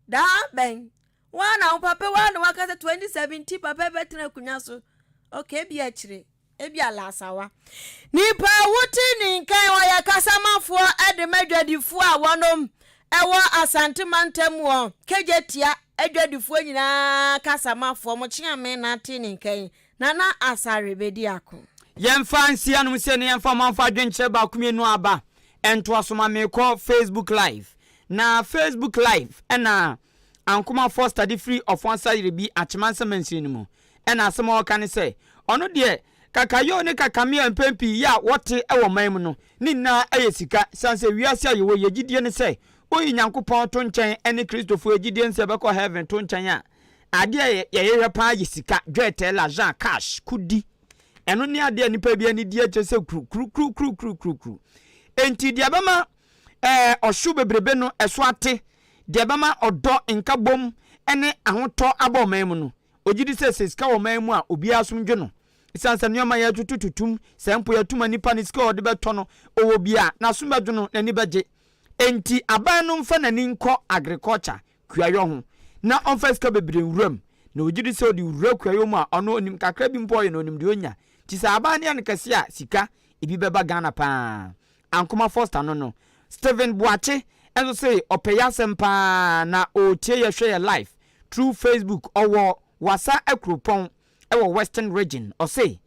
Daa bɛn? Woa na wo papa woa na waka sɛ 2017 papa bɛtena akonnwa so. Okay, ebi akyire, ebi alasawa. Nipa wote ne nkan ɔyɛ kasamafoɔ de ma adwadifoɔ a wɔnom ɛwɔ Asante mantam wɔ Kejetia adwadifoɔ nyinaa kasamafoɔ mo kyeame na ate ne nkan Nana Asare bɛdi ako. Yɛmfa nsi anom sei na yɛmfa ɔmanfo adwenkyerɛ baako mmienu aba ntoa so ma merekɔ Facebook live. Na Facebook live ɛna Ankoma Foster de firi Ɔfɔnsa Yerebi Akyemansa mansini no mu. Ɛna asɛm a ɔreka ne sɛ, ɔno deɛ kakayoo ne kakamea mpɛn pii yɛ a wɔte wɔ ɔman mu no, ne nyinaa yɛ sika. Esiane sɛ wiase a yɛwɔ yi yɛ gyidie ne sɛ woyi Nyankopɔn to nkyɛn ne Kristofoɔ gyidie ne sɛ yɛbɛkɔ heaven to nkyɛn a, adeɛ a yɛhwehwɛ paa yɛ sika, dwɛɛtɛɛ, l'argent, cash, kudi. Ɛno ne adeɛ a nnipa bi ani di akyire sɛ kuru kuru kuru kuru kuru kuru kuru. Enti deɛ ɛbɛma ɛɛ ɔhyew bebrebe no ɛso ate, deɛ ɛbɛma ɔdɔ, nkabom ne ahotɔ aba ɔman mu no, ɔgye di sɛ sɛ sika wɔ ɔman mu a, obiara som dwo no. Ɛsiane sɛ nneɛma yɛtoto totom, sɛ mpo yɛto ma nipa no sika a ɔde bɛtɔ no, ɔwɔ bi a, n'asom bɛdwo no, n'ani bɛgye. Enti aban no mfa n'ani nkɔ agriculture, kuayɔ ho, na ɔmfa sika bebree nwura mu. Na ɔgye di sɛ ɔde wura kuayɔ mu a, ɔno ɔnim kakra bi mpo a ɔyɛ no, ɔnim deɛ ɔnya. Nti sɛ aban no yɛ no kɛse a, sika, ebi bɛba Ghana paa. Ankoma Foster no no. Stephen Boakye nso se ɔpɛ y'asɛm paa na ɔretie yɛ hwɛ yɛ live through Facebook ɔwɔ Wassa Akuropɔn wɔ Western Region. Ɔse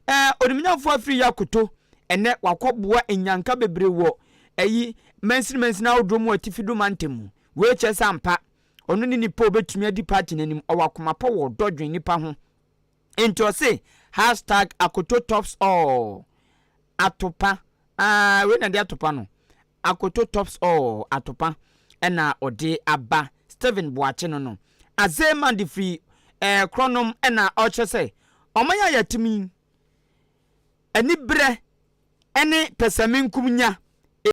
eh Onimnyamfoɔ afiri yɛ akoto ɛnɛ wakɔ boa nnyanka bebree wɔ ɛyi mansini mansini ahodoɔ mu wɔ Atifi-Do mantam mu. Wei kyerɛ sɛ ampa ɔno ne nipa a ɔbɛtumi adi party no anim, ɔwɔ akoma pa wɔ ɔdɔ dwen nipa ho. Enti ɔse hashtag akoto tops all atopa aah wei na ɛde atopa no akoto tops all atopa ɛna ɔde aba Stephen Boakye no no Azeman de firi ɛɛ korɔnom ɛna ɔkyerɛ sɛ ɔman a yɛte mu yi anibrɛ ɛne pɛsɛmenkum nya.